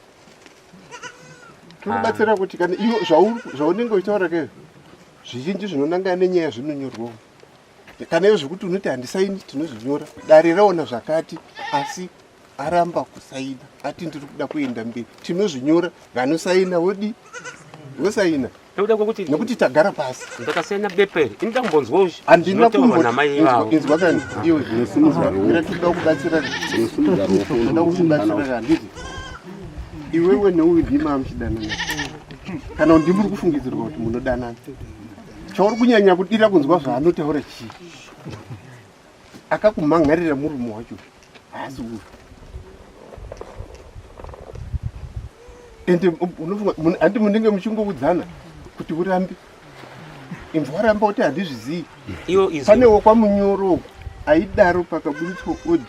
tinobatsira kuti kana iyo zvaunenge uchitaura ke zvizhinji zvinonangana nenyaya zvinonyorwawo kana iyo zvekuti unoti handisaini tinozvinyora dare raona zvakati asi aramba kusaina ati ndiri kuda kuenda mberi tinozvinyora vanosaina wodi vosaina nekuda kwekuti nekuti tagara pasi ndakasaina bepa iri ini ndakumbonzwawo handina zvinotaurwa namai ivavo kumboinzwa kani iwe ira tinoda kubatsira tinoda kubatsira handiti iwewe neuyu ndima amuchidanana kana kuti ndimuri kufungidzirwa kuti munodanana chauri kunyanya kudira kunzwa zvaanotaura chii akakumhan'arira murume wacho haasi uyu Ende unofunga handi munenge muchingoudzana kuti urambe. Imva waramba kuti handizvizii. Pane wokwamunyoro uko aidaro pakaburitswa odi.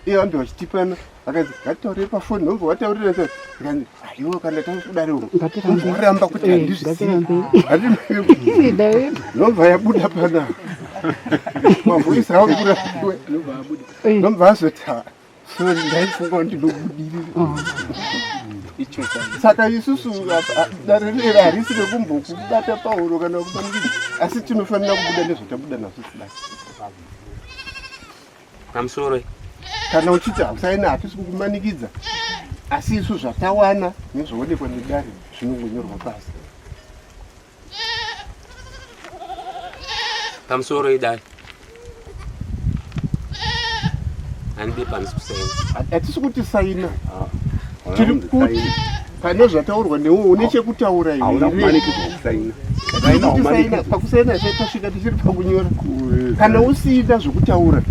Iye vambe vachitipana vakanzi ngatitaurire pafoni ndomva wataurira sa ndikanzi aiwa kana takudaro Ngatirambe. waramba kuti Eh, handizvizii. ngatirambe. Ndomva yabuda pana mavoisi akura ndomva azoti "Ah, sorry ndaifunga kuti ndinobudirira. Saka isusu dare rero harisi rekumbokubata pahuro kana kumanikidza, asi tinofanira kubuda nezvatabuda nazvo sidai. Pamusoro kana uchiti hausaina hatisi kukumanikidza, asi isu zvatawana nezvaonekwa nedare zvinongonyorwa pasi. Pamusoro idare handidi panisi kusaina. Hatisi kuti saina, tiri kuti pane zvataurwa newe une chekutaura Hauna kumanikidzwa kusaina. Tiri kuti saina, pakusaina tasvika tichiri pakunyora. Kana usina zvekutaura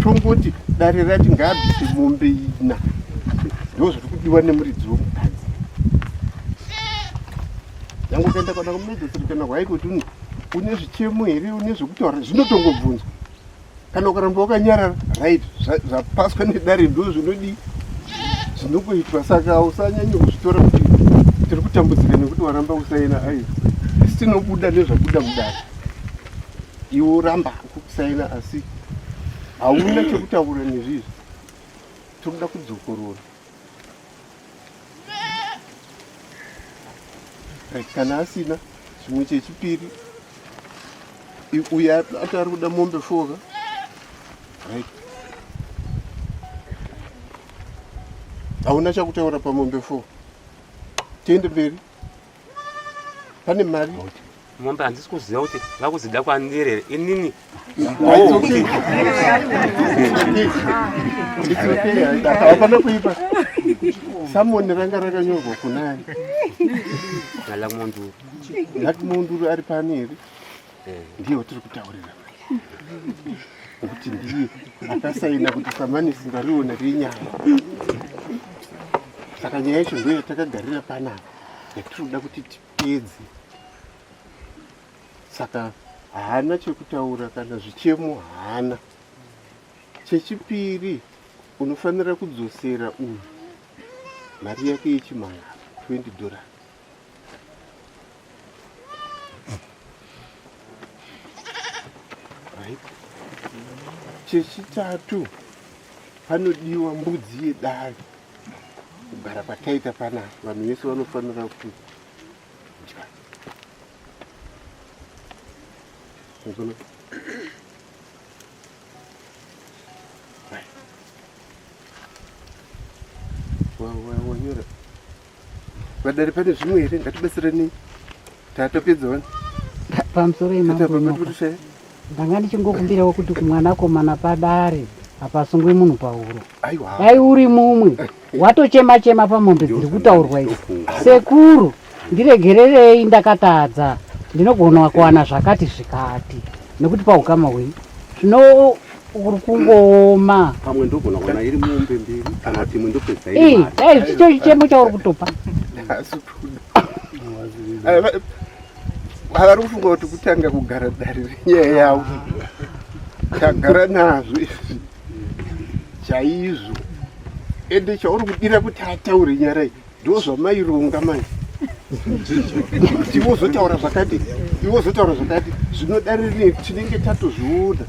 tongoti dare rati ngaabvise mombe ina, ndo zviri kudiwa nemuridzi womukadzi. Yangu ukaenda kana kumedzeseri kana hwaikoti une zvichemo here, une zvekutaura, zvinotongobvunzwa. Kana ukaramba wakanyarara, right, zvapaswa nedare ndo zvinodii zvinongoitwa. Saka usanyanye kuzvitora kuti tiri kutambudzika nekuti waramba kusaina. Aiwa, isi tinobuda nezvabuda mudare, iwe uramba hako kusaina asi hauna chekutaura nezvizvi, tinoda kudzokorora. Right, kana asina chimwe chechipiri, uyu ati ari kuda mombe foka, right, hauna chakutaura pamombe 4, tiende mberi. Pane mari mombe handisi kuziva kuti vakuzida kwandiri here inini. It's okay. It's okay. Hapana kuipa. Samoni ranga rakanyorwa kunani? Nalakumonduru. Lakumonduru ari pani here? Ndiye watiri kutaurira. Nekuti ndiye akasaina kuti samanisi ngariona renyama. Saka nyaya yacho ndiyo yatakagarira panapa yatiri kuda kuti tipedze. Saka haana chekutaura kana zvichemo haana. Chechipiri, unofanira kudzosera uyu mari yake yechimangaro $20. Right. Chechitatu, panodiwa mbudzi yedare. Kugara kwataita panapa vanhu vese vanofanira kudya. Unoona? Right. Wanyora. Vadare pane zvimwe here? Ngatibatsiranei. Tatopedza wani. Pamusoro Tatapa imambo matiburisai. Ndanga ndichingokumbirawo kuti kumwanakomana padare hapasungwi munhu pahuro. Aiwa. Dai uri mumwe watochema chema pamombe dziri kutaurwa idzi. Sekuru, ndiregererei ndakatadza. Ndinogona kuwana zvakati zvikati nekuti paukama hwenyu zvino uri kungooma. Pamwe ndogona kuwana iri mombe mbiri kana kuti imwe ndopedza iri Eh, mari. dai zvicho chichemo chauri kutopa. Asi kuda. Vari kufunga kuti kutanga kugara dare renyaya yavo. Tagara nazvo izvi chaizvo. Ende chauri kudira kuti ataure nyara iyi ndo zvamaironga manje. Kuti iwe uzotaura zvakati, iwe uzotaura zvakati, zvino dare rineri tinenge tatozviona.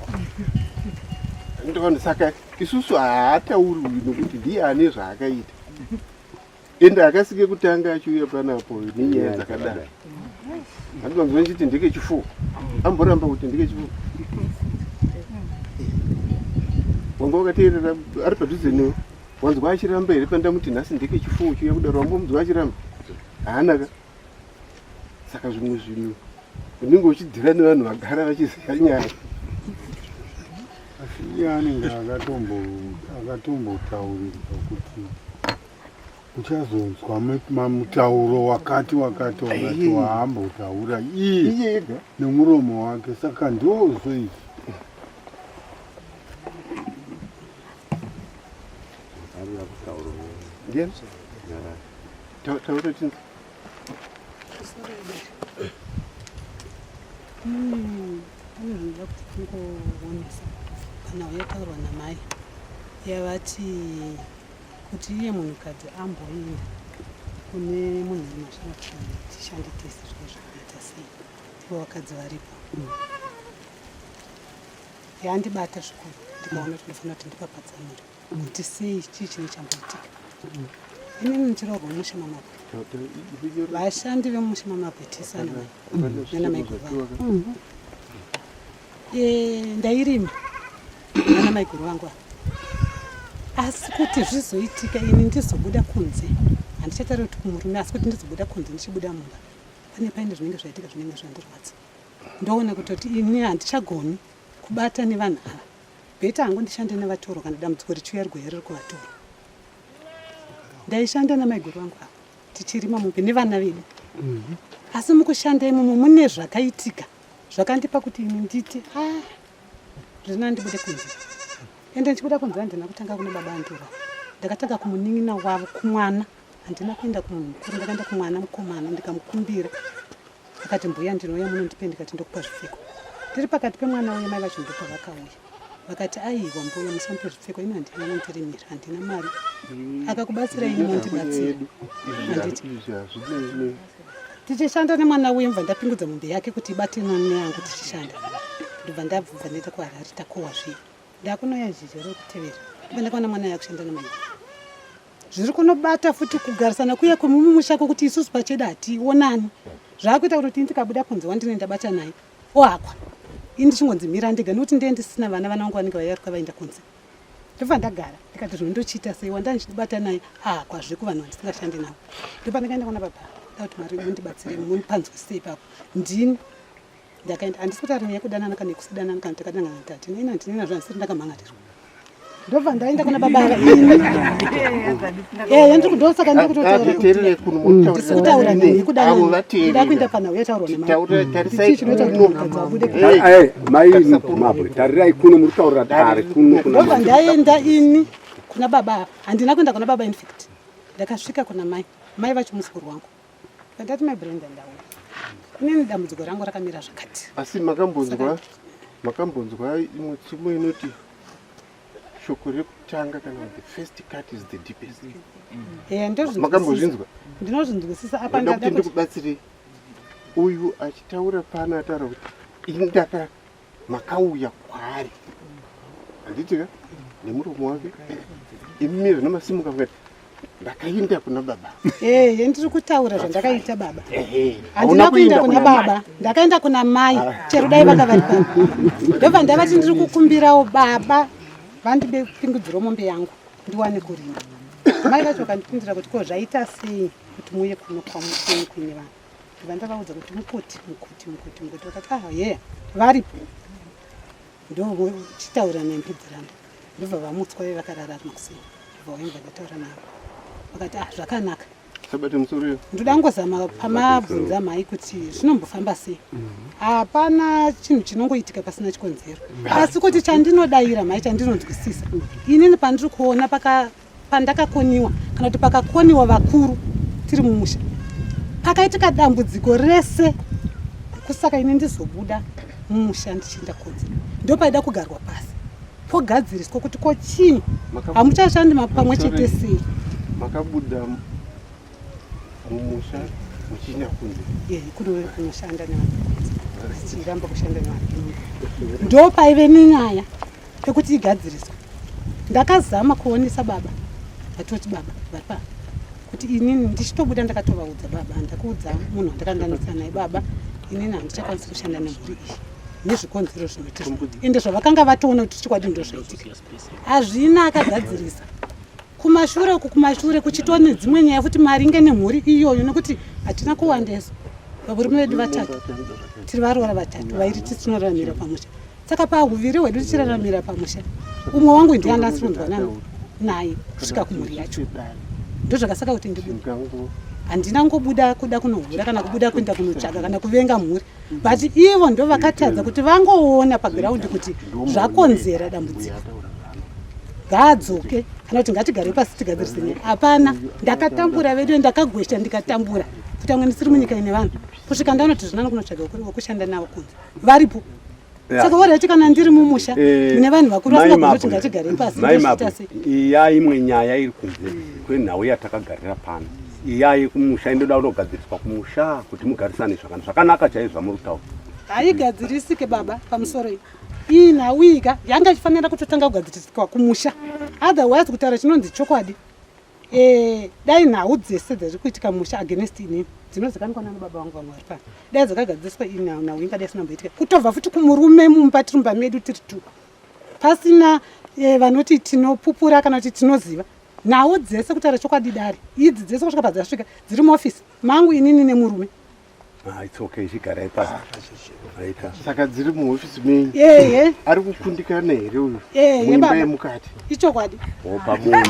Ndovanhu saka isusu haatauri uyu nokuti ndiye ane zvaakaita. Ende akasike kutanga achiuya panapo nenyaya dzakadai. Handivanzwa ndichiti ndeke chifuwo. Amboramba kuti ndeke chifuwo. Wanga wakateerera ari padhuze newe. Wanzwa achiramba here pandamuti nhasi ndeke chifuwo chiuya kudaro, wambomunzwa achiramba? Haana ka. Saka zvimwe zvinhu unenge uchidhira nevanhu vagara vachiziva nyaya. Asi iye anenge akatombotaurirwa kuti uchazonzwa mutauro wakati wakati wakati waambotaura iye Iye ega. nemuromo wake, saka ndozvo izvi. Arikuda kutaura. Ndiani? Nyarara. Taura tinzwe. Pane zvinoda kuti tingoonesa kana yataurwa namai yavati kuti iye munhukadzi amboenda kune munhu wemashana kuti tishande tese zvine zvakaita sei ivo vakadzi varipo yandibata zvikuru ndikaona kuti ndofanira kuti ndipapatsanure kuti sei chii chine chamboitika inini ndichiroorwa mumusha mamabwe vashandi vemumusha mamabwe tese ana mai nana maiguru vangu eh, ndairima nana maiguru vangu ava asi kuti zvizoitika ini ndizobuda kunze handichatauri kuti kumurume asi kuti ndizobuda kunze ndichibuda mumba pane paine zvinenge zvaitika zvinenge zvandirwadza ndoona kutoti ini handichagoni kubata nevanhu ava Better hangu ndishande nevatorwa kana dambudziko richiuya rigouya riri kuvatorwa. Ndaishanda namaiguru vangu ava tichirima mombe nevana vedu. Asi mukushanda imomo mune zvakaitika zvakandipa kuti ini nditi ah zvina ndibude kunze. Ende ndichibuda kunze handina kutanga kuna baba andura. Ndakatanga kumunin'ina wavo kumwana. Handina kuenda kumunhu mukuru ndakaenda kumwana mukomana ndikamukumbira. Akati mbuya ndinouya muno ndipe ndikati ndokupa zvipfeko. Ndiri pakati pemwana uye mai vacho ndipo vakauya. Vakati aiwa mbuya musamupe zvipfeko ini handina mondirimira handina mari. Akakubatsira ini mondibatsira. Handiti. Tichishanda nemwana uye mubva ndapingudza mombe yake kuti ibate neyangu tichishanda. Ndobva ndabva ndaenda kuHarare takohwa zviya. Ndakunouya zhizha rokutevera. Ndobva ndakaona mwana yakushanda namai. Zviri kunobata futi kugarisana kuya kwemumusha kwokuti isusu pachedu hationani. Zvaakuita kuti ini ndikabuda kunze wandine ndabata naye oakwa. Ini ndichingonzi mira ndega nekuti ndiye ndisina vana, vana vangu vanenge vayaruka vaenda kunze. Ndobva ndagara ndikati zvino ndochiita sei wandanga ndichibata naye ahakwazve kuvanhu vandisingashandi navo. Ndopandakaenda kuna baba ndakuti Mwari mundibatsire mupanzwisise ipapo. Ndini ndakaenda handisi kutaura nyaya yekudanana kana yekusadanana kana takadanana tati neni handina nazvo handisati ndakamhangarirwa ndobva ndaenda kuna baba ava ini eya ndiri ndosaka ndiri kutotaura kutaura nyaya yekudanana nda kuenda panhau yataurwa namai chinoita kuti munhukadzi abude mai mabwe tarirai kuno muri kutaurira dare kuno ndobva ndaenda ini kuna baba ava handina kuenda kuna baba infact ndakasvika kuna mai mai vacho muzukuru wangu Ndati mai Brenda ndauya. Inini dambudziko rangu rakamira zvakati. Asi makambonzwa makambonzwa imwe tsumo inoti shoko rekutanga kana the first cut is the deepest. Eh, ndozvinzwisisa. Makambozvinzwa? Ndinozvinzwisisa apa ndada kuti ndikubatsirei. Uyu achitaura pano ataura kuti ini ndaka makauya kwaari. Handiti ka? Nemuromo wake. Imi zvino masimuka mukati ndakaenda kuna baba ehe ndiri kutaura zvandakaita baba handina kuenda kuna baba ndakaenda kuna mai ah. chero dai vanga vari pano ndobva ndavati ndiri kukumbirawo baba vandipingudziro mombe yangu ndiwane kurima mai vacho vakandipindira kuti ko zvaita sei kuti muuye kuno kwamukuno kuine vanhu ndobva ndavaudza kuti mukuti mukuti mukuti mukuti vakati ah yeya varipo ndochitaura nempidzirano ndobva vamutswa ve vakarara makuseni ndobva waimva ndataura navo vakati ah zvakanaka Sabate musoro iyo. Ndoda ngozama pamabvunza mhai kuti zvinombofamba sei. Hapana chinhu chinongoitika pasina chikonzero. Asi kuti chandinodaira mhai chandinonzwisisa. Inini pandiri kuona paka pandakakoniwa kana kuti pakakoniwa vakuru tiri mumusha. Pakaitika dambudziko rese kusaka ini ndizobuda mumusha ndichienda kunze. Ndopaida kugarwa pasi. Pogadziriswa kuti ko chii hamuchashandi pamwe chete sei? Makabuda mumusha muchienda kunze. Yeah, kunoshanda nevanhu kunze. Tichiramba kushanda nevanhu. Ndopaive nenyaya yekuti igadziriswe. Ndakazama kuonesa baba vatoti baba vari pa kuti inini ndichitobuda ndakatovaudza baba ndakuudza munhu wandakandanisa naye baba inini handichakwanisi kushanda nemhuri iyi nezvikonzero zvinoti zvakati ende zvavakanga vatoona kuti chokwadi ndozvaitika hazvina akagadzirisa kumashure uku kumashure kuchitwa nedzimwe nyaya futi maringe nemhuri iyoyo nekuti hatina kuwandeso varume vedu vatatu tiri varoora vatatu vairi tisi tinoraramira pamusha saka pahuviri hwedu tichiraramira pamusha umwe wangu ndiye andasirunzwa naye kusvika kumhuri yacho ndozvakasaka kuti ndibude handina ngobuda kuda kunohura kana kubuda kuenda kunotsvaga kana kuvenga mhuri but ivo ndo vakatadza kuti vangoona pagiraundi kuti zvakonzera dambudziko ngaadzoke Kana kuti ngatigare pasi tigadzirise nyaya. Hapana. Ndakatambura vedu ndakagwesha ndikatambura. Kuti amwe ndisiri munyika ine vanhu. Kusvika ndaona kuti zvinani kunotsvaga wekushanda navo kunze. Varipo. Saka warati kana ndiri mumusha eh, mune vanhu vakuru vasingagoni kuti ngatigare pasi ndoita sei? Iya imwe nyaya iri kunze kwenhau yatakagarira pano. Iya yekumusha inoda kunogadziriswa kumusha kuti mugarisane zvakanaka zvakanaka chaizvo zvamuri kutaura. Haigadzirisike baba pamusoro iyi. Iyi nhau iyi ka yanga ichifanira kutotanga kugadziriswa kumusha. Otherwise kutaura chinonzi chokwadi. Eh, dai nhau dzese dziri kuitika musha against inini dzinozikanwa nana baba vangu vamwe vari pano dai dzakagadziriswa iyi nhau nhau ingadai isina kumboitika kutobva futi kumurume mumba tiri mumba medu tiri tu pasina eh, vanoti tinopupura kana kuti tinoziva nhau dzese kutaura chokwadi dare idzi dzese kusvika padzasvika dziri muofisi mangu inini nemurume Ah, it's okay, chigarai pasi. Aita. Saka dziri muhofisi menyu. Ehe. Ari kukundikana here uyu? Ehe, Muimba baba. yemukati. Ichokwadi. Opa munhu.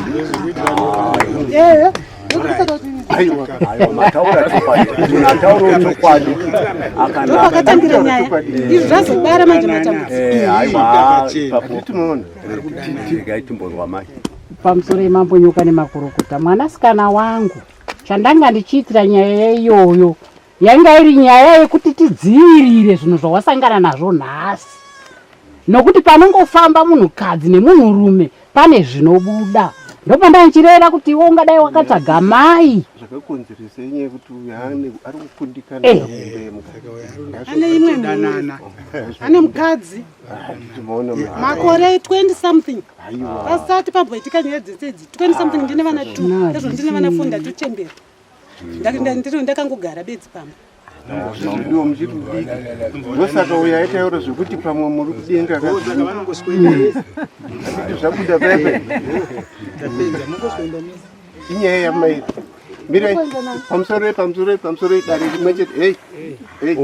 Ehe. Aiwa. Aiwa, mataura chokwadi. Munhu ataura chokwadi. Akanaka. Ndopakatangira nyaya. Izvi zvazobara manje matambudziko. Eh, aiwa. Handiti unoona? Regai timbonzwa mai. Pamusoro yemambo nyoka nemakurukota mwanasikana wangu chandanga ndichiitira nyaya iyoyo Yanga iri nyaya yekuti tidzivirire zvinhu zvawasangana nazvo nhasi, nokuti panongofamba munhukadzi nemunhurume pane zvinobuda. Ndopandaichireva kuti iwe ungadai wakatsvaga mai. Zvakakonzeresa inyaya yekuti uyu ari kukundikana eh. Ane imwe mhuri, ane mukadzi makore 20 something pasati pamboitika nyaya dzese idzi 20 something ndine vana 2 ezvo ndine vana 4 ndatochembera. Ndakangogara bedzi pamba. Zvidiwo muchiri mudiki ndosaka uyo aitaura zvekuti pamwe muri kudenga kaanditi zvabuda pepe inyaya yamai mirai pamusoro pamusoro pamusoro dare rimwe chete hei hei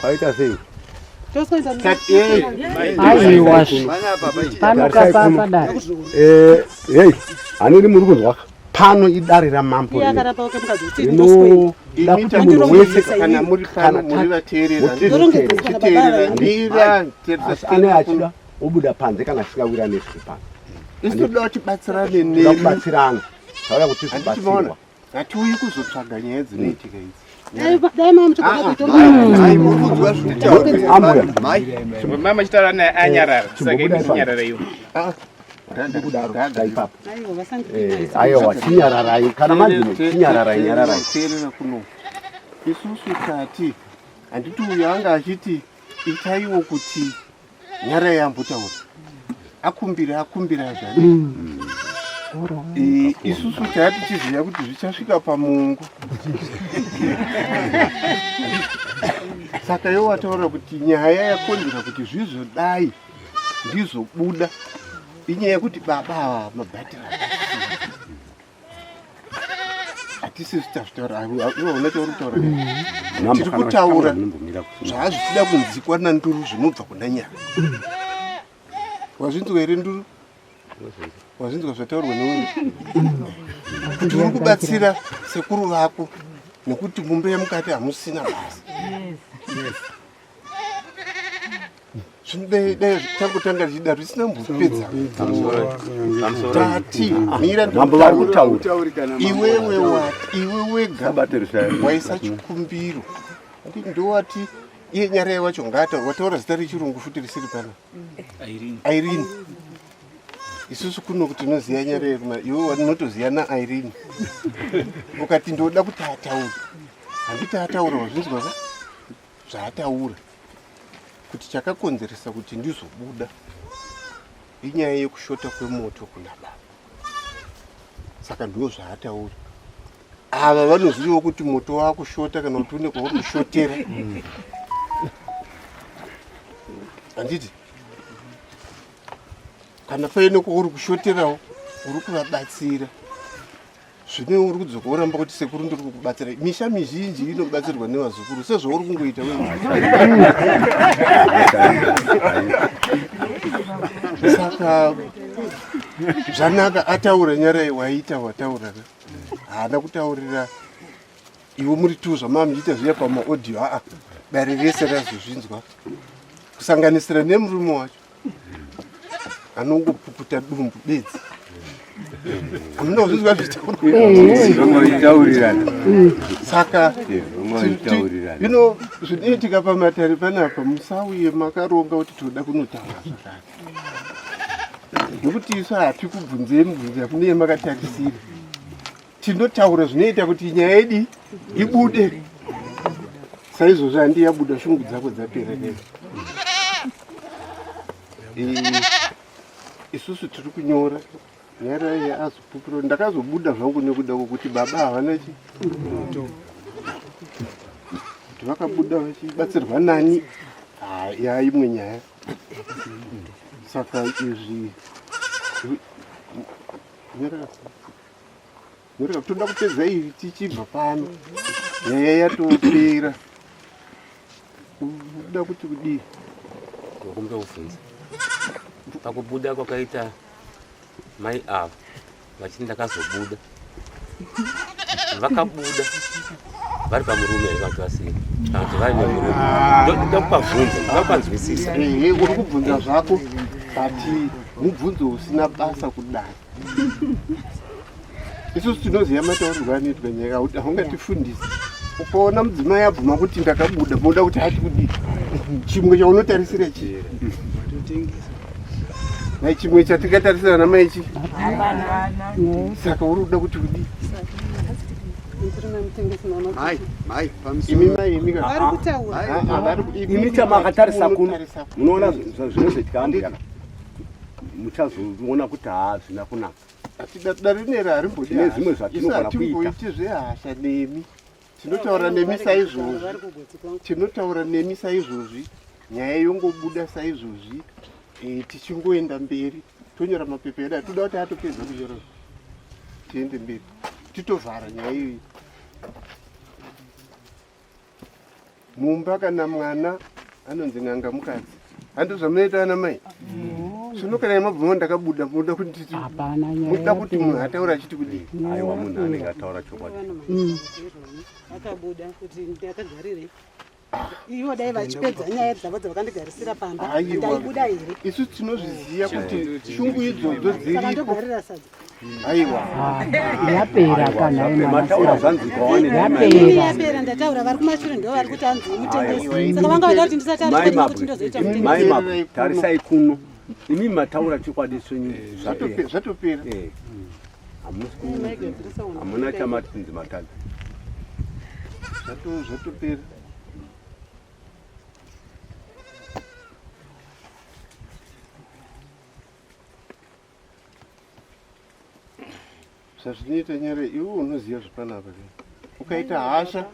Kwaita sei? Aiwa pano kapapa dare. Eh, hey, hanini muri kunzwa pano idare ramambo rinoda kuti munhu wese kana muri pano muri vateerera ane achida obuda panze kana asingawira nezviri pano isu toda kuti tibatsirane nemi kubatsirana tauya kuti tizobatsirwa Hatiuyi kuzotsvaga nyaya dzinoitika idzi. Dai mama muchigona kuita Mama chitaura naye anyarara saka imi chinyarara iwe. Aiwa chinyararai kana madini chinyararai nyararai. Teerera kuno. Isusu tati handiti uyu anga achiti itaiwo kuti Nyarai ambotaura. Akumbira akumbira zvani. Mm. E, isusu taya tichiziva kuti zvichasvika pamungu. Saka iwe wataura kuti nyaya yakonzera kuti zvizodai ndizobuda inyaya yekuti baba ava mabhatiri hatisi tazvitaura iwe una chauri kutaura mm. tiri kutaura zvaazvichida kunzikwa nanduru zvinobva kuna nyaya mm. wazvinzwa here nduru wazvinzwa zvataurwa neuyu kuti uri kubatsira sekuru vako nekuti mumba yemukati hamusina basa zvinodai tangotanga tichida zvisina mbopedza tati mira iwewe wati iwe wega waisa chikumbiro ndowati iye nyarai wacho ngaata wataura zita rechirungu futi risiri pano Irene isusu kuno kuti tinoziva nyarai iwe unotoziva naIrene ukati ndoda kuti ataure handiti ataura wazvinzwa ka zvaataura kuti chakakonzeresa kuti ndizobuda inyaya yekushota kwemoto kuna baba saka ndiwo zvaataura ava vanozivawo kuti moto wakushota kana kuti une kwauri kushotera handiti kana paine kwauri kushoterawo uri kuvabatsira Zvino uri kudzoka woramba kuti sekuru ndiri kukubatsira. Misha mizhinji inobatsirwa nevazukuru sezvauri kungoita wewe. Saka zvanaka ataura nyarai waita wataura ka. Haana kutaurira iwe muri tu zvamamuchiita zviya pamaaudio aa dare rese razozvinzwa kusanganisira nemurume wacho. anongopukuta dumbu bedzi Hamuna kuzvinzwa zvichitaurwa. Saka ino zvinoitika pamatare panapa musauye makaronga kuti toda kunotaura zvakati. Nokuti isu hatikubvunzei mubvunzo yamunenge makatarisira. Tinotaura zvinoita kuti nyaya yedu ibude. Saizvozvo handi yabuda shungu dzako dzapera nei. Isusu tiri kunyora nyaya iyi azopupura ndakazobuda zvangu nekuda kwokuti baba havana chi kuti vakabuda vachibatsirwa nani yaimwe nyaya saka izvi nyora toda kupedza izvi tichibva pano nyaya yatopera Unoda kuti kudii? Ndokumbira kubvunza. Pakubuda kwakaita mai ava vachiti ndakazobuda. Vakabuda vari pamurume here kana kuti vasiri? Kana kuti vari nemurume? Ndoda kukabvunza, ndoda kukanzwisisa. Ehe, uri kubvunza zvako but mubvunzo usina basa kudai. Isusu tinoziva mataurirwo anoitwa nyaya, haungatifundisi. Ukaona mudzimai abvuma kuti ndakabuda, moda kuti ati kudii? Chimwe chaunotarisira chii? Nai chimwe chatingatarisira namai chii? Saka uri kuda kuti kudii? Imi mai imi ka. Vari kutaura. Ah, ah, vari ku- Imi chamakatarisa kuno munoona zvinozoitika ambuya muchazoona kuti hazvina kunaka. Dare rineri harimbodi Tine zvimwe zvatinogona Isu kuita. hatimboiti zvehasha nemi. Tinotaura nemi saizvozvi. Tinotaura nemi saizvozvi. Nyaya yongobuda saizvozvi. Eh, tichingoenda mberi. Tonyora mapepa edu. Toda kuti atopedza kunyora. Tiende mberi. Titovhara nyaya iyoyi. Mumba kana mwana anonzi n'anga mukadzi. Handi zvamunoita ana mai? Zvino kana mabvuma ndakabuda munoda kuti Hapana nyaya. munoda kuti munhu ataure achiti kudii? Aiwa munhu anenge ataura chokwadi. Akabuda kuti ndakagarirei. Ivo dai vachipedza nyaya dzavo dzavakandigarisira pamba Aiwa. ndaibuda here? Isu tinozviziva kuti shungu idzodzo Saka dziripo. ndogarira sadza. Aiwa. Yapera kana Mataura zvanzikwa wane Ini yapera ndataura vari kumashure ndo vari kuti hanzi mutengesi. Saka vanga vada kuti ndisataura Mai kuti Mabwe, ndozoita Mai mutengesi. Mabwe, tarisai kuno. Imi mataura chokwadi chenyu zvapera. Zvatopera. Eh. Hamusi ku- Hamuna chamatinzi matadza. Zvatopera. Zvazvinoita nyare iwe unoziva zvepanapa ke. Ukaita hasha,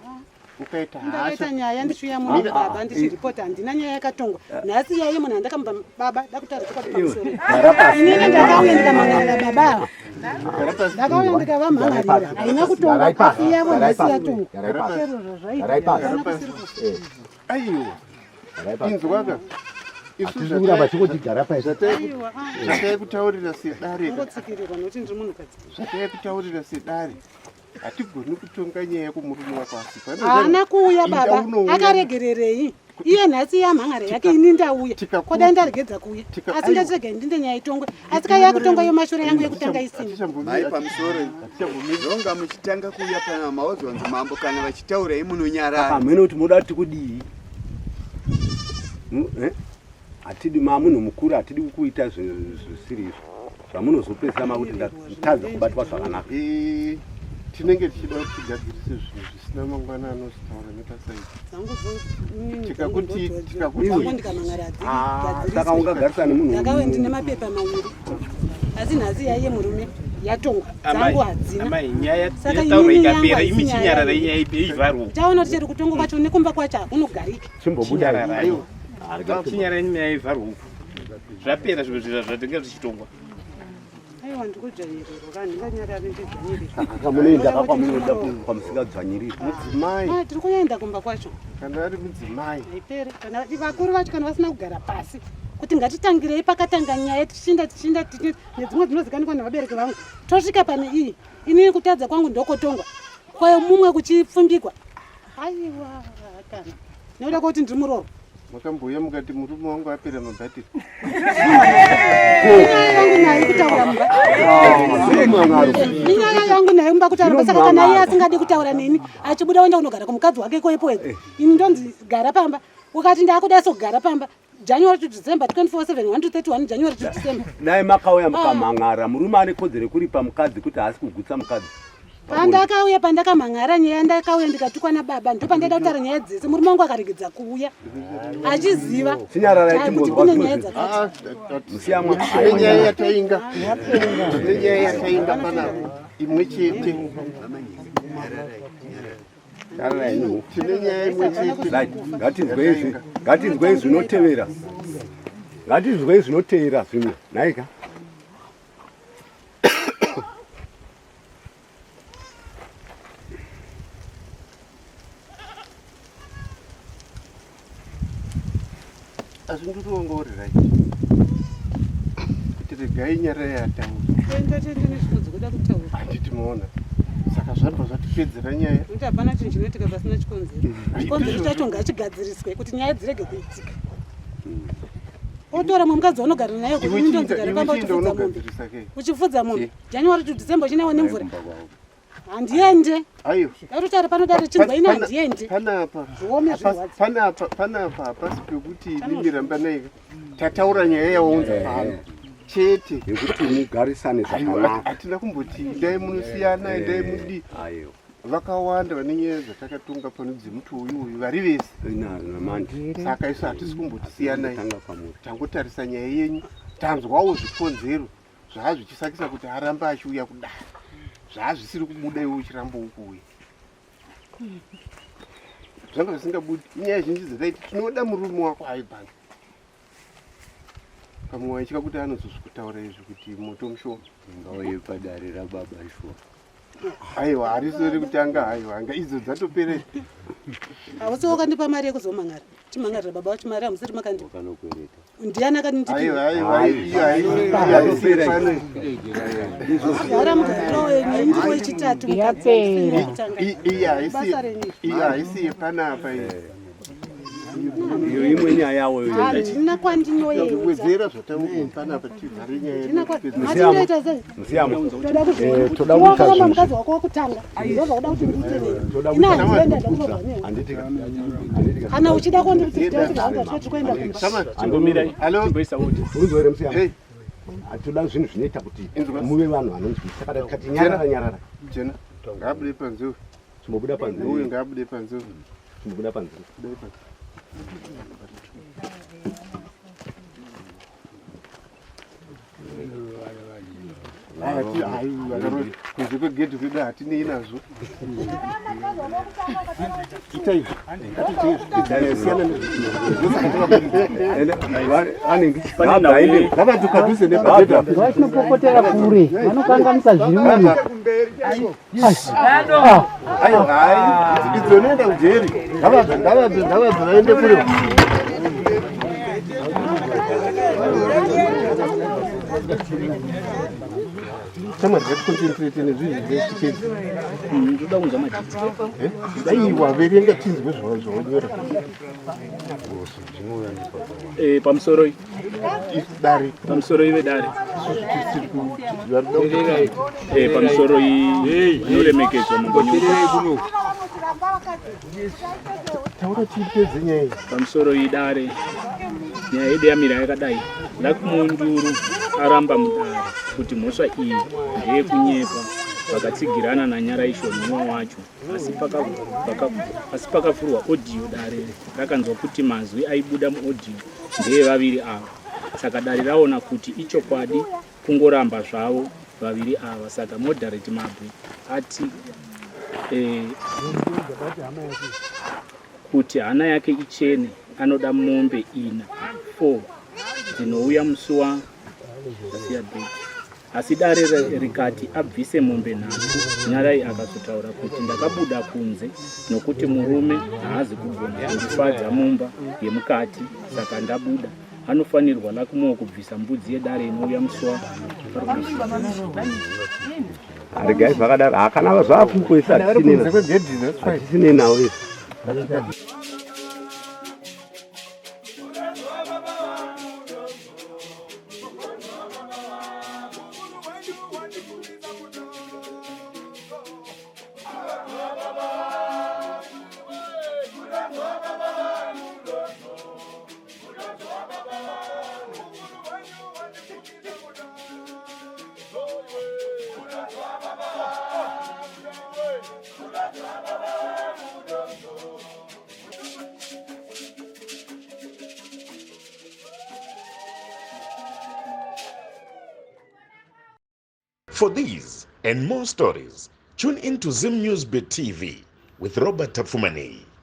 ukaita hasha. Ndakaita nyaya ndichiuya muno baba ndichiripota handina nyaya yakatongwa. Nhasi yaiye munhu andakamubva baba ndakutaura chokwadi pamusoro. Inini ndakauya ndikamhan'arira baba ava. Ndakauya ndikavamhan'arira. Haina kutongwa asi yavo nhasi yatongwa. Chero zvazvaita. Haina kusiri kufa. Aiwa. Inzwaka. Isu Hatisi kuramba tichingoti pasi. Aiwa, ah. zvataikutaurira sedare ka. Kungotsikirirwa nokuti ndiri munhukadzi. Zvataikutaurira sedare. Hatigoni kutonga nyaya kumurume wako asipo. Haana kuuya Inda baba, unouya. akaregererei? Iye nhasi yamhan'ara yake ini ndauya. Kodai ndaregedza kuuya. Asi ndatirega ndinde nyaya itongwe. Asi kai yakutongwa iyo mashure yangu yekutanga isina. Mai pamusoro ndonga muchitanga kuuya pana maozonzi mambo kana vachitaura imi munonyarara. Hameno kuti moda kuti kudii. Eh? Hatidi ma munhu mukuru hatidi kuita zvisiri izvo. Zvamunozopedzisira makuti ndatadza kubatwa zvakanaka. Eh, tinenge tichida kuti tigadzirise zvinhu zvisina mangwana anozotaura nepasaidi. Tikakuti tikakuti Ah, saka ungagarisana nemunhu Ndakauya ndine mapepa maviri. Asi nhasi yaiye murume yatongwa. Dzangu hadzina. Amai, nyaya Saka yataurwa inini yangu ikapera, haisi imi nyaya chinyararai yangu. nyaya ivharwe. Taona kuti chero kutongwa kwacho nekumba kwacho hakunogariki. Chinyararai. Chinyararai nyaya ivharwe uku. Zvapera zvimwe zvinhu zvatinge zvichitongwa. Aiwa ndikudzvanyirirwa kana ndinganyarari ndidzvanyirirwa. Saka munoenda ka kwamunoda kwamusingadzvanyiriri. Mudzimai. Ah, tiri kuenda kumba kwacho. Kana ari mudzimai. Haiperi. Kana vakuru vacho kana vasina kugara pasi kuti ngatitangirei pakatanga nyaya tichinda tichinda tichinda nedzimwe dzinozikanwa nevabereki vangu tosvika pane iyi inini kutadza kwangu ndokotongwa kwayo mumwe kuchipfumbikwa aiwa kana nekuda kwekuti ndiri muroorwa. Makambouya mukati murume wangu apera mabhatiri. Inyaya yangu naye kutaura mumba. Inyaya yangu naye mumba kutaura mumba saka kana iye asingadi kutaura neni achibuda oenda kunogara kumukadzi wake ikoipo ega. Ini ndonzi gara pamba. Ukati ndakuda so kugara pamba. January to December 24/7 1 to 31 January to December. Naye makauya mukamhan'ara murume ane kodzero yekuripa mukadzi kuti haasi kugutsa mukadzi. Pandakauya pandakamhan'ara nyaya ndakauya ndikatukwa nababa ndopandaida kutaura nyaya dzese murume wangu akaregedza kuuya achiziva kuti kune nyaya dzakati. Tine nyaya yatainga. Tine nyaya yatainga panapa imwe chete. Tine nyaya imwe chete. Ngatinzwei ngatinzwei zvinotevera. Ngatinzwei zvinotevera zvimwe. Nhaika. Asi ndiri wanga uri right kuti regai nyara yataura. Handiti maona saka zvabva zvatipedzera nyaya. Kuti hapana chinhu chinoitika pasina chikonzero. Chikonzero chacho ngachigadziriswe kuti nyaya dzirege kuitika. Otora mumwe mukadzi waunogara naye kuti indonzi gara pamba uchifudza mombe. Uchifudza mombe. January to December uchinaiwa nemvura. Handiende. Ayo. Darutare pano dare chinzwa ina handiende. Panapa. Zviome zvirwadza. Panapa panapa hapasi pekuti inini ramba naika. Tataura nyaya yawaunza pano. Chete. Yekuti mugarisane zvakanaka. Hatina kumboti endai munosiyana endai mudii. Ayo. Vakawanda vane nyaya dzatakatonga pano dzemuti uyu uyu vari vese. Saka isu hatisi kumboti siyanai. Tangotarisa nyaya yenyu tanzwawo zvikonzero zvaazvichisakisa kuti arambe achiuya kudare zvaazvisiri kubuda iwe uchiramba ukuuya zvanga zvisingabudi inyaya zhinji dzataiti tinoda murume wako aibhanga pamwe waitya kuti anozozvikutaura izvi kuti moto mushoma ngauye padare rababa shuwa aiwa harisi rekutanga aiwa anga idzo dzatopera hausi wakandipa mari yekuzomangara chimhangarira baba wacho mari hamusiri makandipa ndiani akandindipigara mugariro wenyu ndiri wechitatu iyo haisi yepanapa iyi iyo imwe nyaya yawo handina kwandinoyewedzera zvataura panapa tivhare nyaya toda kuzviona mukadzi wako wekutanga ndozvakuda kuti ndiite nei ina handienda ndakunobva newe kana uchida kondikuti kuenda kumba toda zvinhu zvinoita kuti muve vanhu vanonzwisisa kana tikati nyarara nyarara jena ngaabude panze chimbobuda panze uyu ngaabude panze chimbobuda panze Kunze kwegedhi kwedu hatinei nazvo. Itai siyana ngavadhuka nepagedhi apa. Vatinopopotera kure vanokanganisa zviri munhu. Aiwa, hai idzo noenda kujeri ngavabve ngavabve ngavabve vaende kure. Shamwari ngaticoncentrate nezvinhu zvechipedzi. Ndoda kunzwa madhiti. Aiwa verenga tinzwe zvawanyora. Eh, pamusoro dare pamusoro ive dare eh, pamusoro inoremekedzwa mambonyuka taura tipedze nyaya iyi pamusoro idare nyaya yedu yamira yakadai lakumunduru aramba mudare kuti mhosva iyi ndeyekunyepa vakatsigirana nanyaraishonhuwa wacho asi pakavhurwa audio dare rakanzwa kuti mazwi aibuda muaudio ndeyevaviri ava saka dare raona kuti ichokwadi kungoramba zvavo vaviri ava saka moderate mabwe ati eh, kuti hana yake ichene anoda mombe ina 4 dzinouya musi wa asi dare rikati abvise mombe nhatu nyarai akazotaura kuti ndakabuda kunze nokuti murume haazi kugona kundifadza mumba yemukati saka ndabuda anofanirwa lakumoo kubvisa mbudzi yedare inouya musi wa regai zvakadaro hakana zvakuko isi hatisinei nawo isi. For these and more stories, tune in to Zim News Bit TV with Robert Tafumani.